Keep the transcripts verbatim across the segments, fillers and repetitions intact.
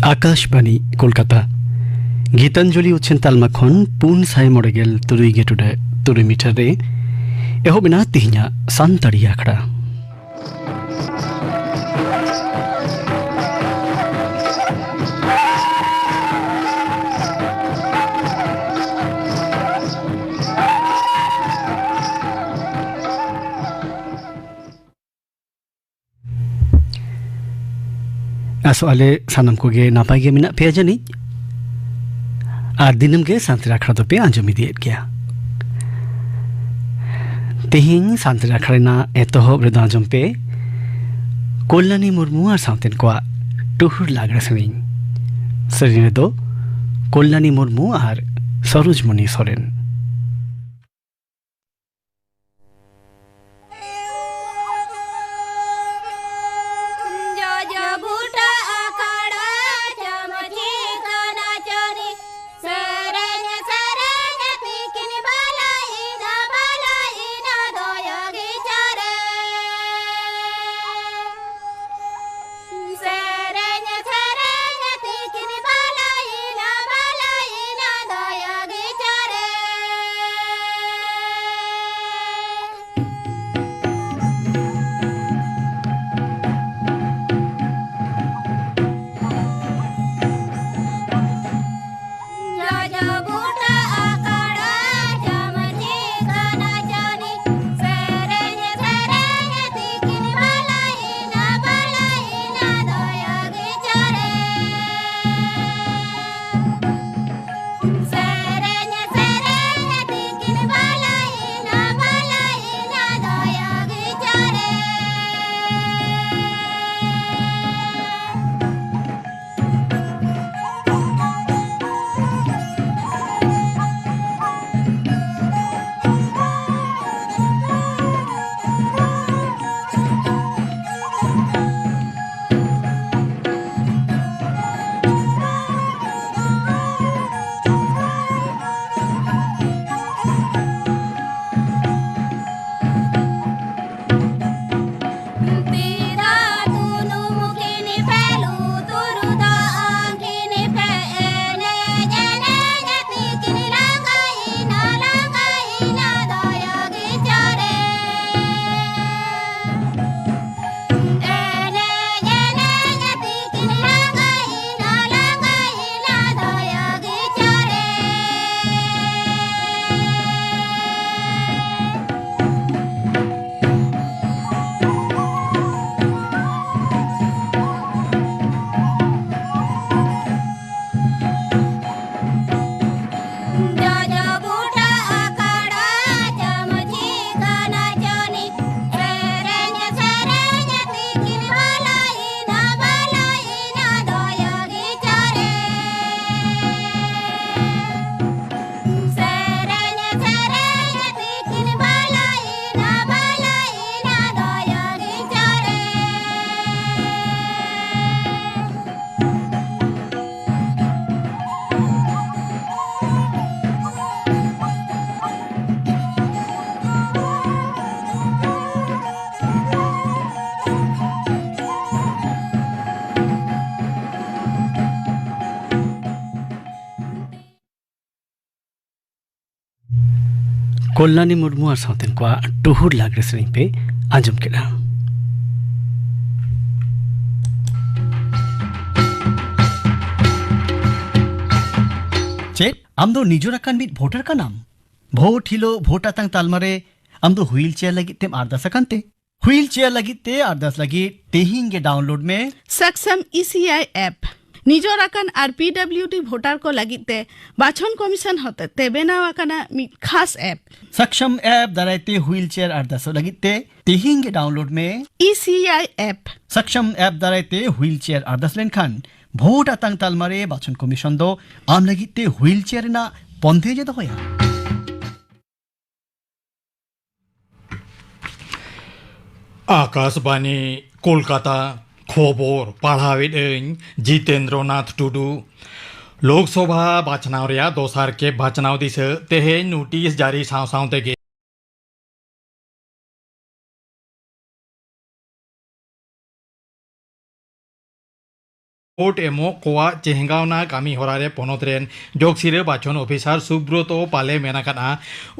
ᱟᱠᱟᱥᱵᱟᱱᱤ ᱠᱳᱞᱠᱟᱛᱟ᱾ ᱜᱤᱛᱟᱧᱡᱚᱞᱤ ᱩᱪᱷᱟᱹᱱ ᱛᱟᱞᱢᱟ ᱠᱷᱚᱱ ᱯᱩᱱ ᱥᱟᱭ ᱢᱚᱬᱮ ᱜᱮᱞ ᱛᱩᱨᱩᱭ ᱜᱮ ᱴᱩᱰᱟᱹᱜ ᱛᱩᱨᱩᱭ ᱢᱤᱴᱟᱨ ᱨᱮ ᱮᱦᱚᱵ ᱮᱱᱟ ᱛᱮᱦᱮᱧᱟᱜ ᱥᱟᱱᱛᱟᱲᱤ ᱟᱠᱷᱲᱟ᱾ ᱟᱥᱚᱜ ᱟᱞᱮ ᱥᱟᱱᱟᱢ ᱠᱚᱜᱮ ᱱᱟᱯᱟᱭ ᱜᱮ ᱢᱮᱱᱟᱜ ᱯᱮᱭᱟ ᱡᱟᱹᱱᱤᱡ, ᱟᱨ ᱫᱤᱱᱟᱹᱢ ᱜᱮ ᱥᱟᱱᱛᱟᱲᱤ ᱟᱠᱷᱲᱟ ᱫᱚᱯᱮ ᱟᱸᱡᱚᱢ ᱤᱫᱤᱭᱮᱫ ᱜᱮᱭᱟ᱾ ᱛᱮᱦᱮᱧ ᱥᱟᱱᱛᱟᱲᱤ ᱟᱠᱷᱲᱟ ᱨᱮᱱᱟᱜ ᱮᱛᱚᱦᱚᱵ ᱨᱮᱫᱚ ᱟᱸᱡᱚᱢ ᱯᱮ ᱠᱚᱞᱭᱟᱱᱤ ᱢᱩᱨᱢᱩ ᱟᱨ ᱥᱟᱶᱛᱮᱱ ᱠᱚᱣᱟᱜ ᱴᱩᱦᱩᱨ ᱞᱟᱜᱽᱲᱮ ᱥᱮᱨᱮᱧ᱾ ᱥᱮᱨᱮᱧ ᱨᱮᱫᱚ ᱠᱚᱞᱭᱟᱱᱤ ᱢᱩᱨᱢᱩ ᱟᱨ ᱥᱚᱨᱳᱡᱽᱢᱚᱱᱤ ᱥᱚᱨᱮᱱ᱾ ᱡᱚᱡᱚ ᱵᱩᱴᱟᱹ ᱟᱠᱷᱲᱟ ᱪᱟᱢᱪᱤ ᱠᱟᱱᱟ ᱪᱚᱨᱤ, ᱥᱮᱨᱮᱧ ᱥᱮᱨᱮᱧ ᱛᱤᱠᱤᱱ ᱵᱟᱞᱟᱭᱤᱱᱟ, ᱵᱟᱞᱟᱭᱤᱱᱟ ᱫᱚᱭᱚᱜᱤ ᱪᱟᱨᱮ᱾ ᱥᱮᱨᱮᱧ ᱥᱮᱨᱮᱧ ᱛᱤᱠᱤᱱ ᱵᱟᱞᱟᱭᱤᱱᱟ, ᱵᱟᱞᱟᱭᱤᱱᱟ ᱫᱚᱭᱚᱜᱤ ᱪᱟᱨᱮ᱾ ᱠᱚᱞᱞᱟᱱᱤ ᱢᱩᱨᱢᱩ ᱟᱨ ᱥᱟᱶᱛᱮᱱ ᱠᱚᱣᱟᱜ ᱴᱩᱦᱩᱨ ᱞᱟᱜᱽᱲᱮ ᱥᱮᱨᱮᱧ ᱯᱮ ᱟᱸᱡᱚᱢ ᱠᱮᱫᱟ᱾ ᱪᱮᱫ? ᱟᱢ ᱫᱚ ᱱᱤᱡᱚᱨ ᱟᱠᱟᱱ ᱢᱤᱫ ᱵᱷᱳᱴᱟᱨ ᱠᱟᱱᱟᱢ? ᱵᱷᱳᱴ ᱦᱤᱞᱳᱜ ᱵᱷᱳᱴ ᱟᱛᱟᱝ ᱛᱟᱞᱢᱟ ᱨᱮ ᱟᱢ ᱫᱚ ᱦᱩᱭᱤᱞ ᱪᱮᱭᱟᱨ ᱞᱟᱹᱜᱤᱫ ᱛᱮᱢ ᱟᱨᱫᱟᱥ ᱟᱠᱟᱱ ᱛᱮ? ᱦᱩᱭᱤᱞ ᱪᱮᱭᱟᱨ ᱞᱟᱹᱜᱤᱫ ᱛᱮ ᱟᱨᱫᱟᱥ ᱞᱟᱹᱜᱤᱫ ᱛᱮᱦᱮᱧ ᱜᱮ ᱰᱟᱣᱩᱱᱞᱳᱰ ᱢᱮ ᱥᱟᱠᱥᱟᱢ ᱤ ᱥᱤ ᱟᱭ ᱮᱯ᱾ ᱱᱤᱡᱚᱨ ᱟᱠᱟᱱ ᱟᱨ ᱯᱤ ᱰᱟᱵᱞᱤᱭᱩ ᱰᱤ ᱵᱷᱳᱴᱟᱨ ᱠᱚ ᱞᱟᱹᱜᱤᱫ ᱛᱮ ᱵᱟᱪᱷᱚᱱ ᱠᱚᱢᱤᱥᱚᱱ ᱦᱚᱛᱮᱛᱮ ᱵᱮᱱᱟᱣ ᱟᱠᱟᱱᱟ ᱢᱤᱫ ᱠᱷᱟᱥ ᱮᱯ᱾ ᱥᱟᱠᱥᱟᱢ ᱮᱯ ᱫᱟᱨᱟᱭ ᱛᱮ ᱦᱩᱭᱤᱞ ᱪᱮᱭᱟᱨ ᱟᱨᱫᱟᱥᱚᱜ ᱞᱟᱹᱜᱤᱫ ᱛᱮ ᱛᱮᱦᱮᱧ ᱜᱮ ᱰᱟᱣᱩᱱᱞᱳᱰ ᱢᱮ E C I app. ᱥᱟᱠᱥᱟᱢ app ᱫᱟᱨᱟᱭ ᱛᱮ ᱦᱩᱭᱤᱞ ᱪᱮᱭᱟᱨ ᱟᱨᱫᱟᱥ ᱞᱮᱱᱠᱷᱟᱱ ᱵᱷᱳᱴ ᱟᱛᱟᱝ ᱛᱟᱞᱢᱟ ᱨᱮ ᱵᱟᱪᱷᱚᱱ ᱠᱚᱢᱤᱥᱚᱱ ᱫᱚ ᱟᱢ ᱞᱟᱹᱜᱤᱫ ᱛᱮ ᱦᱩᱭᱤᱞ ᱪᱮᱭᱟᱨ ᱨᱮᱱᱟᱜ ᱵᱚᱱᱫᱮᱡ ᱮ ᱫᱚᱦᱚᱭᱟ᱾ ᱟᱠᱟᱥᱵᱟᱱᱤ, ᱠᱳᱞᱠᱟᱛᱟ᱾ ᱠᱷᱚᱵᱚᱨ ᱯᱟᱲᱦᱟᱣᱮᱫ ᱟᱹᱧ ᱡᱤᱛᱮᱱᱫᱨᱚᱱᱟᱛᱷ ᱴᱩᱰᱩ᱾ ᱞᱳᱠᱥᱚᱵᱷᱟ ᱵᱟᱪᱷᱱᱟᱣ ᱨᱮᱭᱟᱜ ᱫᱚᱥᱟᱨ ᱠᱮᱯ ᱵᱟᱪᱷᱱᱟᱣ ᱫᱤᱥᱟᱹ ᱛᱮᱦᱮᱧ ᱱᱳᱴᱤᱥ ᱡᱟᱹᱨᱤ ᱥᱟᱶ ᱥᱟᱶ ᱛᱮᱜᱮ ᱵᱷᱳᱴ ᱮᱢᱚᱜ ᱠᱚᱣᱟᱜ ᱪᱮᱦᱜᱟᱣᱱᱟ ᱠᱟᱹᱢᱤ ᱦᱚᱨᱟ ᱨᱮ ᱯᱚᱱᱚᱛ ᱨᱮᱱ ᱡᱚᱜᱽᱥᱤᱨᱟᱹ ᱵᱟᱪᱷᱚᱱ ᱚᱯᱷᱤᱥᱟᱨ ᱥᱩᱵᱨᱚᱛᱚ ᱯᱟᱞᱮ ᱢᱮᱱ ᱟᱠᱟᱫᱼᱟ᱾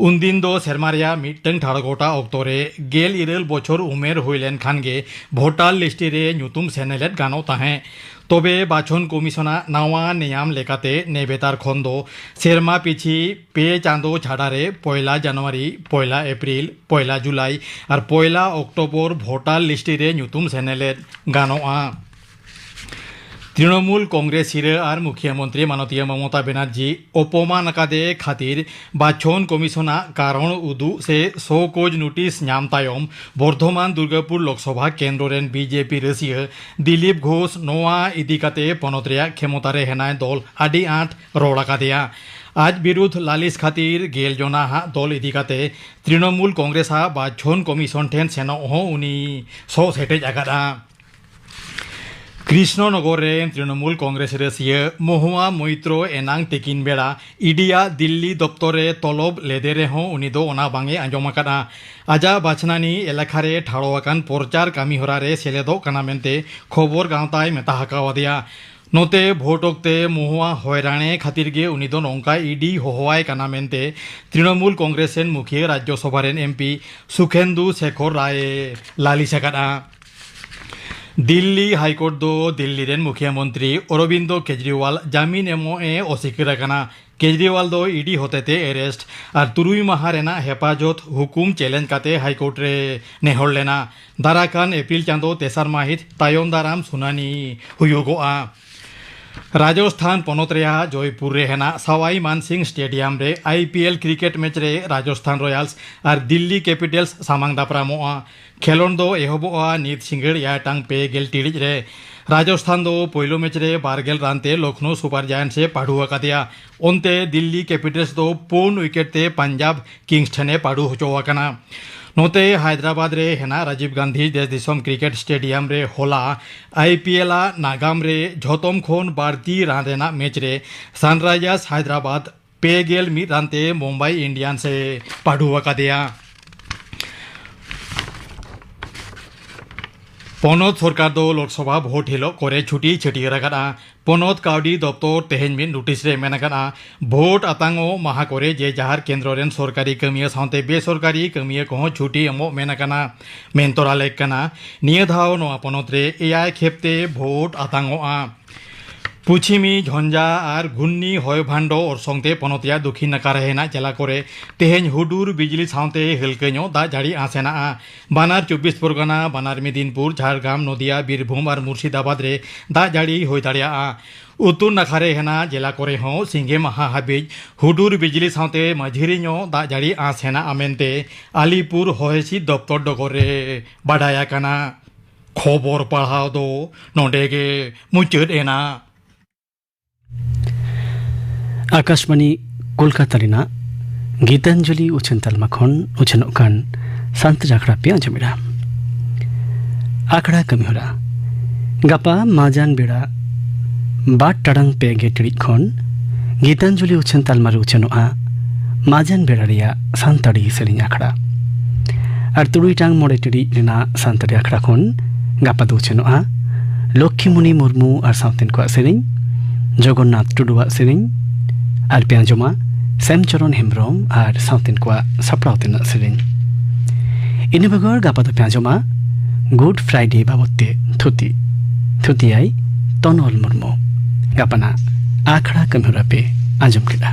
ᱩᱱᱫᱤᱱ ᱫᱚ ᱥᱮᱨᱢᱟ ᱨᱮᱭᱟᱜ ᱢᱤᱫᱴᱟᱝ ᱴᱷᱟᱲᱚ ᱜᱚᱴᱟ ᱚᱠᱛᱚ ᱨᱮ ᱜᱮᱞ ᱤᱨᱟᱹᱞ ᱵᱚᱪᱷᱚᱨ ᱩᱢᱮᱨ ᱦᱩᱭ ᱞᱮᱱ ᱠᱷᱟᱱ ᱜᱮ ᱵᱷᱳᱴᱟᱨ ᱞᱤᱥᱴ ᱨᱮ ᱧᱩᱛᱩᱢ ᱥᱮᱱᱮᱞᱮᱫ ᱜᱟᱱᱚᱜ ᱛᱟᱦᱮᱸᱫ᱾ ᱛᱚᱵᱮ ᱵᱟᱪᱷᱚᱱ ᱠᱚᱢᱤᱥᱚᱱᱟᱜ ᱱᱟᱣᱟ ᱱᱮᱭᱟᱢ ᱞᱮᱠᱟᱛᱮ ᱱᱮᱵᱮᱛᱟᱨ ᱠᱷᱚᱱ ᱫᱚ ᱥᱮᱨᱢᱟ ᱯᱤᱪᱷᱤ ᱯᱮ ᱪᱟᱸᱫᱚ ᱪᱷᱟᱰᱟ ᱨᱮ ᱯᱚᱭᱞᱟ ᱡᱟᱱᱩᱣᱟᱨᱤ, ᱯᱚᱭᱞᱟ ᱮᱯᱨᱤᱞ, ᱯᱚᱭᱞᱟ ᱡᱩᱞᱟᱭ ᱟᱨ ᱯᱚᱭᱞᱟ ᱚᱠᱴᱳᱵᱚᱨ ᱵᱷᱳᱴᱟᱨ ᱞᱤᱥᱴ ᱨᱮ ᱧᱩᱛᱩᱢ ᱥᱮᱱᱮᱞᱮᱫ ᱜᱟᱱᱚᱜᱼᱟ᱾ ᱛᱨᱤᱱᱚᱢᱩᱞ ᱠᱚᱝᱜᱨᱮᱥ ᱥᱤᱨᱟᱹ ᱟᱨ ᱢᱩᱠᱷᱭᱟᱹ ᱢᱚᱱᱛᱨᱤ ᱢᱟᱱᱚᱛᱤᱭᱟᱹ ᱢᱚᱢᱚᱛᱟ ᱵᱮᱱᱟᱨᱡᱤ ᱚᱯᱚᱢᱟᱱ ᱟᱠᱟᱫᱮ ᱠᱷᱟᱹᱛᱤᱨ ᱵᱟᱪᱷᱚᱱ ᱠᱚᱢᱤᱥᱚᱱᱟᱜ ᱠᱟᱨᱚᱬ ᱩᱫᱩᱜ ᱥᱮ ᱥᱳ ᱠᱳᱡᱽ ᱱᱳᱴᱤᱥ ᱧᱟᱢ ᱛᱟᱭᱚᱢ ᱵᱚᱨᱫᱷᱚᱢᱟᱱ ᱫᱩᱨᱜᱟᱯᱩᱨ ᱞᱳᱠᱥᱚᱵᱷᱟ ᱠᱮᱱᱫᱨᱚ ᱨᱮᱱ ᱵᱤ ᱡᱮ ᱯᱤ ᱨᱟᱹᱥᱤᱭᱟᱹ ᱫᱤᱞᱤᱯ ᱜᱷᱳᱥ ᱱᱚᱣᱟ ᱤᱫᱤ ᱠᱟᱛᱮ ᱯᱚᱱᱚᱛ ᱨᱮᱭᱟᱜ ᱠᱷᱮᱢᱚᱛᱟ ᱨᱮ ᱦᱮᱱᱟᱭ ᱫᱚᱞ ᱟᱹᱰᱤ ᱟᱸᱴ ᱨᱚᱲ ᱟᱠᱟᱫᱮᱭᱟ᱾ ᱟᱡ ᱵᱤᱨᱩᱫᱷ ᱞᱟᱹᱞᱤᱥ ᱠᱷᱟᱹᱛᱤᱨ ᱜᱮᱞ ᱡᱚᱱᱟ ᱦᱟᱜ ᱫᱚᱞ ᱤᱫᱤ ᱠᱟᱛᱮ ᱛᱨᱤᱱᱚᱢᱩᱞ ᱠᱚᱝᱜᱨᱮᱥ ᱟᱜ ᱵᱟᱪᱷᱚᱱ ᱠᱚᱢᱤᱥᱚᱱ ᱴᱷᱮᱱ ᱥᱮᱱᱚᱜ ᱦᱚᱸ ᱩᱱᱤ ᱥᱚᱜ ᱥᱮᱴᱮᱡ ᱟᱠᱟᱫᱼᱟ᱾ ᱠᱨᱤᱥᱱᱚᱱᱚᱜᱚᱨ ᱨᱮ ᱛᱨᱤᱱᱚᱢᱩᱞ ᱠᱚᱝᱜᱨᱮᱥ ᱨᱟᱹᱥᱤᱭᱟᱹ ᱢᱚᱦᱩᱣᱟ ᱢᱚᱭᱛᱨᱚ ᱮᱱᱟᱝ ᱛᱤᱠᱤᱱ ᱵᱮᱲᱟ ᱤ ᱰᱤ ᱟᱜ ᱫᱤᱞᱞᱤ ᱫᱚᱯᱛᱚᱨ ᱨᱮ ᱛᱚᱞᱚᱵ ᱞᱮᱫᱮ ᱨᱮᱦᱚᱸ ᱩᱱᱤ ᱫᱚ ᱚᱱᱟ ᱵᱟᱝ ᱮ ᱟᱸᱡᱚᱢ ᱟᱠᱟᱫᱼᱟ᱾ ᱟᱡᱟᱜ ᱵᱟᱪᱷᱱᱟᱱᱤ ᱮᱞᱟᱠᱷᱟ ᱨᱮ ᱴᱷᱟᱲᱚ ᱟᱠᱟᱱ ᱯᱨᱚᱪᱟᱨ ᱠᱟᱹᱢᱤ ᱦᱚᱨᱟ ᱨᱮ ᱥᱮᱞᱮᱫᱚᱜ ᱠᱟᱱᱟ ᱢᱮᱱᱛᱮ ᱠᱷᱚᱵᱚᱨ ᱜᱟᱶᱛᱟᱭ ᱢᱮᱛᱟ ᱟᱠᱟᱣᱟᱫᱮᱭᱟ᱾ ᱱᱚᱛᱮ, ᱵᱷᱳᱴ ᱚᱠᱛᱮ ᱢᱚᱦᱩᱣᱟ ᱦᱚᱭᱨᱟᱬᱮ ᱠᱷᱟᱹᱛᱤᱨ ᱜᱮ ᱩᱱᱤ ᱫᱚ ᱱᱚᱝᱠᱟ ᱤᱰᱤ ᱦᱚᱦᱚᱣᱟᱭ ᱠᱟᱱᱟ ᱢᱮᱱᱛᱮ ᱛᱨᱤᱱᱚᱢᱩᱞ ᱠᱚᱝᱜᱨᱮᱥ ᱨᱮᱱ ᱢᱩᱠᱷᱤᱭᱟᱹ ᱨᱟᱡᱽᱡᱚᱥᱚᱵᱷᱟ ᱨᱮᱱ ᱮᱢᱯᱤ ᱥᱩᱠᱷᱮᱱᱫᱩ ᱥᱮᱠᱷᱚᱨ ᱨᱟᱭ ᱮ ᱞᱟᱹᱞᱤᱥ ᱟᱠᱟᱫᱼᱟ᱾ ᱫᱤᱞᱞᱤ ᱦᱟᱭᱠᱳᱨᱴ ᱫᱚ ᱫᱤᱞᱞᱤ ᱨᱮᱱ ᱢᱩᱠᱷᱤᱭᱟᱹ ᱢᱚᱱᱛᱨᱤ ᱚᱨᱚᱵᱤᱱᱫᱚ ᱠᱮᱡᱨᱤᱣᱟᱞ ᱡᱟᱢᱤᱱ ᱮᱢᱚᱜ ᱮ ᱚᱥᱤᱠᱟᱹᱨ ᱟᱠᱟᱱᱟ᱾ ᱠᱮᱡᱨᱤᱣᱟᱞ ᱫᱚ ᱤᱰᱤ ᱦᱚᱛᱮᱛᱮ ᱮᱨᱮᱥᱴ ᱟᱨ ᱛᱩᱨᱩᱭ ᱢᱟᱦᱟ ᱨᱮᱱᱟᱜ ᱦᱮᱯᱟᱡᱚᱛ ᱦᱩᱠᱩᱢ ᱪᱮᱞᱮᱧᱡᱽ ᱠᱟᱛᱮ ᱦᱟᱭᱠᱳᱨᱴ ᱨᱮ ᱱᱮᱦᱚᱨ ᱞᱮᱱᱟ᱾ ᱫᱟᱨᱟᱠᱟᱱ ᱮᱯᱨᱤᱞ ᱪᱟᱸᱫᱚ ᱛᱮᱥᱟᱨ ᱢᱟᱹᱦᱤᱛ ᱛᱟᱭᱚᱢ ᱫᱟᱨᱟᱢ ᱥᱩᱱᱟᱹᱱᱤ ᱦᱩᱭᱩᱜᱚᱜᱼᱟ᱾ ᱨᱟᱡᱚᱥᱛᱷᱟᱱ ᱯᱚᱱᱚᱛ ᱨᱮᱭᱟᱜ ᱡᱚᱭᱯᱩᱨ ᱨᱮ ᱦᱮᱱᱟᱜ ᱥᱟᱣᱟᱭ ᱢᱟᱱᱥᱤᱝ ᱥᱴᱮᱰᱤᱭᱟᱢ ᱨᱮ I P L cricket match ᱨᱮ ᱨᱟᱡᱚᱥᱛᱷᱟᱱ ᱨᱚᱭᱟᱞᱥ ᱟᱨ ᱫᱤᱞᱞᱤ ᱠᱮᱯᱤᱴᱟᱞᱥ ᱥᱟᱢᱟᱝ ᱫᱟᱯᱨᱟᱢᱚᱜᱼᱟ᱾ ᱠᱷᱮᱞᱚᱸᱰ ᱫᱚ ᱮᱦᱚᱵᱚᱜᱼᱟ ᱱᱤᱛ ᱥᱤᱸᱜᱟᱹᱲ ᱮᱭᱟᱭ ᱴᱟᱲᱟᱝ ᱯᱮ ᱜᱮᱞ ᱴᱤᱲᱤᱡ ᱨᱮ᱾ ᱨᱟᱡᱚᱥᱛᱷᱟᱱ ᱫᱚ ᱯᱳᱭᱞᱳ ᱢᱮᱪ ᱨᱮ ᱵᱟᱨ ᱜᱮᱞ ᱨᱟᱱ ᱛᱮ ᱞᱚᱠᱷᱱᱳ ᱥᱩᱯᱟᱨ ᱡᱟᱭᱮᱱᱴᱥ ᱮ ᱯᱟᱹᱰᱩ ᱟᱠᱟᱫᱮᱭᱟ᱾ ᱚᱱᱛᱮ, ᱫᱤᱞᱞᱤ ᱠᱮᱯᱤᱴᱟᱞᱥ ᱫᱚ ᱯᱩᱱ ᱩᱭᱠᱮᱴ ᱛᱮ ᱯᱟᱧᱡᱟᱵᱽ ᱠᱤᱝᱥ ᱴᱷᱮᱱ ᱮ ᱯᱟᱹᱰᱩ ᱦᱚᱪᱚ ᱟᱠᱟᱱᱟ᱾ ᱱᱚᱛᱮ, ᱦᱟᱭᱫᱨᱟᱵᱟᱫᱽ ᱨᱮ ᱦᱮᱱᱟᱜ ᱨᱟᱡᱤᱵᱽ ᱜᱟᱱᱫᱷᱤ ᱫᱮᱥ ᱫᱤᱥᱚᱢ ᱠᱨᱤᱠᱮᱴ ᱥᱴᱮᱰᱤᱭᱟᱢ ᱨᱮ ᱦᱚᱞᱟ ᱟᱭ ᱯᱤ ᱮᱞ ᱟᱜ ᱱᱟᱜᱟᱢ ᱨᱮ ᱡᱷᱚᱛᱚᱢ ᱠᱷᱚᱱ ᱵᱟᱹᱲᱛᱤ ᱨᱟᱱ ᱨᱮᱱᱟᱜ ᱢᱮᱪ ᱨᱮ ᱥᱟᱱᱨᱟᱭᱡᱟᱨᱥ ᱦᱟᱭᱫᱨᱟᱵᱟᱫᱽ ᱯᱮ ᱜᱮᱞ ᱢᱤᱫ ᱨᱟᱱ ᱛᱮ ᱢᱩᱢᱵᱟᱭ ᱤᱱᱰᱤᱭᱟᱱᱥ ᱮ ᱯᱟᱹᱰᱩ ᱟᱠᱟᱫᱮᱭᱟ᱾ ᱯᱚᱱᱚᱛ ᱥᱚᱨᱠᱟᱨ ᱫᱚ ᱞᱳᱠᱥᱚᱵᱷᱟ ᱵᱷᱳᱴ ᱦᱤᱞᱳᱜ ᱠᱚᱨᱮ ᱪᱷᱩᱴᱤ ᱪᱷᱟᱹᱴᱭᱟᱹᱨ ᱟᱠᱟᱫᱼᱟ᱾ ᱯᱚᱱᱚᱛ ᱠᱟᱹᱣᱰᱤ ᱫᱚᱯᱛᱚᱨ ᱛᱮᱦᱮᱧ ᱢᱤᱫ ᱱᱳᱴᱤᱥ ᱨᱮ ᱢᱮᱱ ᱟᱠᱟᱫᱼᱟ, ᱵᱷᱳᱴ ᱟᱛᱟᱝᱚᱜ ᱢᱟᱦᱟ ᱠᱚᱨᱮ ᱡᱮ ᱡᱟᱦᱟᱨ ᱠᱮᱱᱫᱨᱚ ᱨᱮᱱ ᱥᱚᱨᱠᱟᱨᱤ ᱠᱟᱹᱢᱤᱭᱟᱹ ᱥᱟᱶᱛᱮ ᱵᱮᱥᱚᱨᱠᱟᱨᱤ ᱠᱟᱹᱢᱤᱭᱟᱹ ᱠᱚᱦᱚᱸ ᱪᱷᱩᱴᱤ ᱮᱢᱚᱜ ᱢᱮᱱ ᱟᱠᱟᱱᱟ, ᱢᱮᱱ ᱛᱚᱨᱟ ᱞᱮᱠ ᱠᱟᱱᱟ᱾ ᱱᱤᱭᱟᱹ ᱫᱷᱟᱣ ᱱᱚᱣᱟ ᱯᱚᱱᱚᱛ ᱨᱮ ᱮᱭᱟᱭ ᱠᱷᱮᱯ ᱛᱮ ᱵᱷᱳᱴ ᱟᱛᱟᱝᱚᱜᱼᱟ᱾ ᱯᱩᱪᱷᱤᱢᱤ ᱡᱷᱚᱧᱡᱟ ᱟᱨ ᱜᱷᱩᱨᱱᱤ ᱦᱚᱭ ᱵᱷᱟᱱᱰᱚ ᱚᱨᱥᱚᱝ ᱛᱮ ᱯᱚᱱᱚᱛ ᱨᱮᱭᱟᱜ ᱫᱚᱠᱷᱤᱱ ᱱᱟᱠᱷᱟ ᱨᱮ ᱦᱮᱱᱟᱜ ᱡᱮᱞᱟ ᱠᱚᱨᱮ ᱛᱮᱦᱮᱧ ᱦᱩᱰᱩᱨ ᱵᱤᱡᱽᱞᱤ ᱥᱟᱶᱛᱮ ᱦᱟᱹᱞᱠᱟᱹ ᱧᱚᱜ ᱫᱟᱜ ᱡᱟᱹᱲᱤ ᱟᱸᱥ ᱦᱮᱱᱟᱜᱼᱟ᱾ ᱵᱟᱱᱟᱨ ᱪᱚᱵᱵᱤᱥ ᱯᱚᱨᱜᱟᱱᱟ, ᱵᱟᱱᱟᱨ ᱢᱮᱫᱤᱱᱯᱩᱨ, ᱡᱷᱟᱲᱜᱨᱟᱢ, ᱱᱚᱫᱤᱭᱟ, ᱵᱤᱨᱵᱷᱩᱢ ᱟᱨ ᱢᱩᱨᱥᱤᱫᱟᱵᱟᱫᱽ ᱨᱮ ᱫᱟᱜ ᱡᱟᱹᱲᱤ ᱦᱩᱭ ᱫᱟᱲᱮᱭᱟᱜᱼᱟ᱾ ᱩᱛᱛᱚᱨ ᱱᱟᱠᱷᱟ ᱨᱮ ᱦᱮᱱᱟᱜ ᱡᱮᱞᱟ ᱠᱚᱨᱮ ᱦᱚᱸ ᱥᱤᱸᱜᱮ ᱢᱟᱦᱟ ᱦᱟᱹᱵᱤᱡ ᱦᱩᱰᱩᱨ ᱵᱤᱡᱽᱞᱤ ᱥᱟᱶᱛᱮ ᱢᱟᱹᱡᱷᱤᱨᱤ ᱧᱚᱜ ᱫᱟᱜ ᱡᱟᱹᱲᱤ ᱟᱸᱥ ᱦᱮᱱᱟᱜᱼᱟ ᱢᱮᱱᱛᱮ ᱟᱞᱤᱯᱩᱨ ᱦᱚᱭ ᱦᱤᱸᱥᱤᱫ ᱫᱚᱯᱛᱚᱨ ᱰᱚᱜᱚᱨ ᱨᱮ ᱵᱟᱰᱟᱭ ᱟᱠᱟᱱᱟ᱾ ᱠᱷᱚᱵᱚᱨ ᱯᱟᱲᱦᱟᱣ ᱫᱚ ᱱᱚᱰᱮ ᱜᱮ ᱢᱩᱪᱟᱹᱫ ᱮᱱᱟ᱾ ᱟᱠᱟᱥᱵᱟᱬᱤ ᱠᱳᱞᱠᱟᱛᱟ ᱨᱮᱱᱟᱜ ᱜᱤᱛᱟᱧᱡᱚᱞᱤ ᱩᱪᱷᱟᱹᱱ ᱛᱟᱞᱢᱟ ᱠᱷᱚᱱ ᱩᱪᱷᱟᱹᱱᱚᱜ ᱠᱟᱱ ᱥᱟᱱᱛᱟᱲᱤ ᱟᱠᱷᱲᱟ ᱯᱮ ᱟᱸᱡᱚᱢᱮᱫᱟ᱾ ᱟᱠᱷᱲᱟ ᱠᱟᱹᱢᱤᱦᱚᱨᱟ ᱜᱟᱯᱟ ᱢᱟᱡᱟᱱ ᱵᱮᱲᱟ ᱵᱟᱨ ᱴᱟᱲᱟᱝ ᱯᱮ ᱜᱮᱞ ᱴᱤᱲᱤᱡ ᱠᱷᱚᱱ ᱜᱤᱛᱟᱧᱡᱚᱞᱤ ᱩᱪᱷᱟᱹᱱ ᱛᱟᱞᱢᱟ ᱨᱮ ᱩᱪᱷᱟᱹᱱᱚᱜᱼᱟ ᱢᱟᱡᱟᱱ ᱵᱮᱲᱟ ᱨᱮᱭᱟᱜ ᱥᱟᱱᱛᱟᱲᱤ ᱥᱮᱨᱮᱧ ᱟᱠᱷᱲᱟ᱾ ᱟᱨ ᱛᱩᱨᱩᱭ ᱴᱟᱲᱟᱝ ᱢᱚᱬᱮ ᱴᱤᱲᱤᱡ ᱨᱮᱱᱟᱜ ᱥᱟᱱᱛᱟᱲᱤ ᱟᱠᱷᱲᱟ ᱠᱷᱚᱱ ᱜᱟᱯᱟ ᱫᱚ ᱩᱪᱷᱟᱹᱱᱚᱜᱼᱟ ᱞᱚᱠᱠᱷᱤᱢᱩᱱᱤ ᱢᱩᱨᱢᱩ ᱟᱨ ᱥᱟᱶᱛᱮᱱ ᱠᱚᱣᱟᱜ ᱥᱮᱨᱮᱧ, ᱡᱚᱜᱚᱱᱱᱟᱛᱷ ᱴᱩᱰᱩᱣᱟᱜ ᱥᱮᱨᱮᱧ᱾ ᱟᱨ ᱯᱮ ᱟᱸᱡᱚᱢᱟ ᱥᱮᱢᱪᱚᱨᱚᱱ ᱦᱮᱢᱵᱨᱚᱢ ᱟᱨ ᱥᱟᱶᱛᱮᱱ ᱠᱚᱣᱟᱜ ᱥᱟᱯᱲᱟᱣ ᱛᱮᱱᱟᱜ ᱥᱮᱨᱮᱧ᱾ ᱤᱱᱟᱹ ᱵᱮᱜᱚᱨ ᱜᱟᱯᱟ ᱫᱚᱯᱮ ᱟᱸᱡᱚᱢᱟ ᱜᱩᱰ ᱯᱷᱨᱟᱭᱰᱮ ᱵᱟᱵᱚᱫ ᱛᱮ ᱛᱷᱩᱛᱤ᱾ ᱛᱷᱩᱛᱤᱭᱟᱭ ᱛᱚᱱᱚᱞ ᱢᱩᱨᱢᱩ᱾ ᱜᱟᱯᱟᱱᱟᱜ ᱟᱠᱷᱲᱟ ᱠᱟᱹᱢᱤᱦᱚᱨᱟ ᱯᱮ ᱟᱸᱡᱚᱢ ᱠᱮᱫᱟ᱾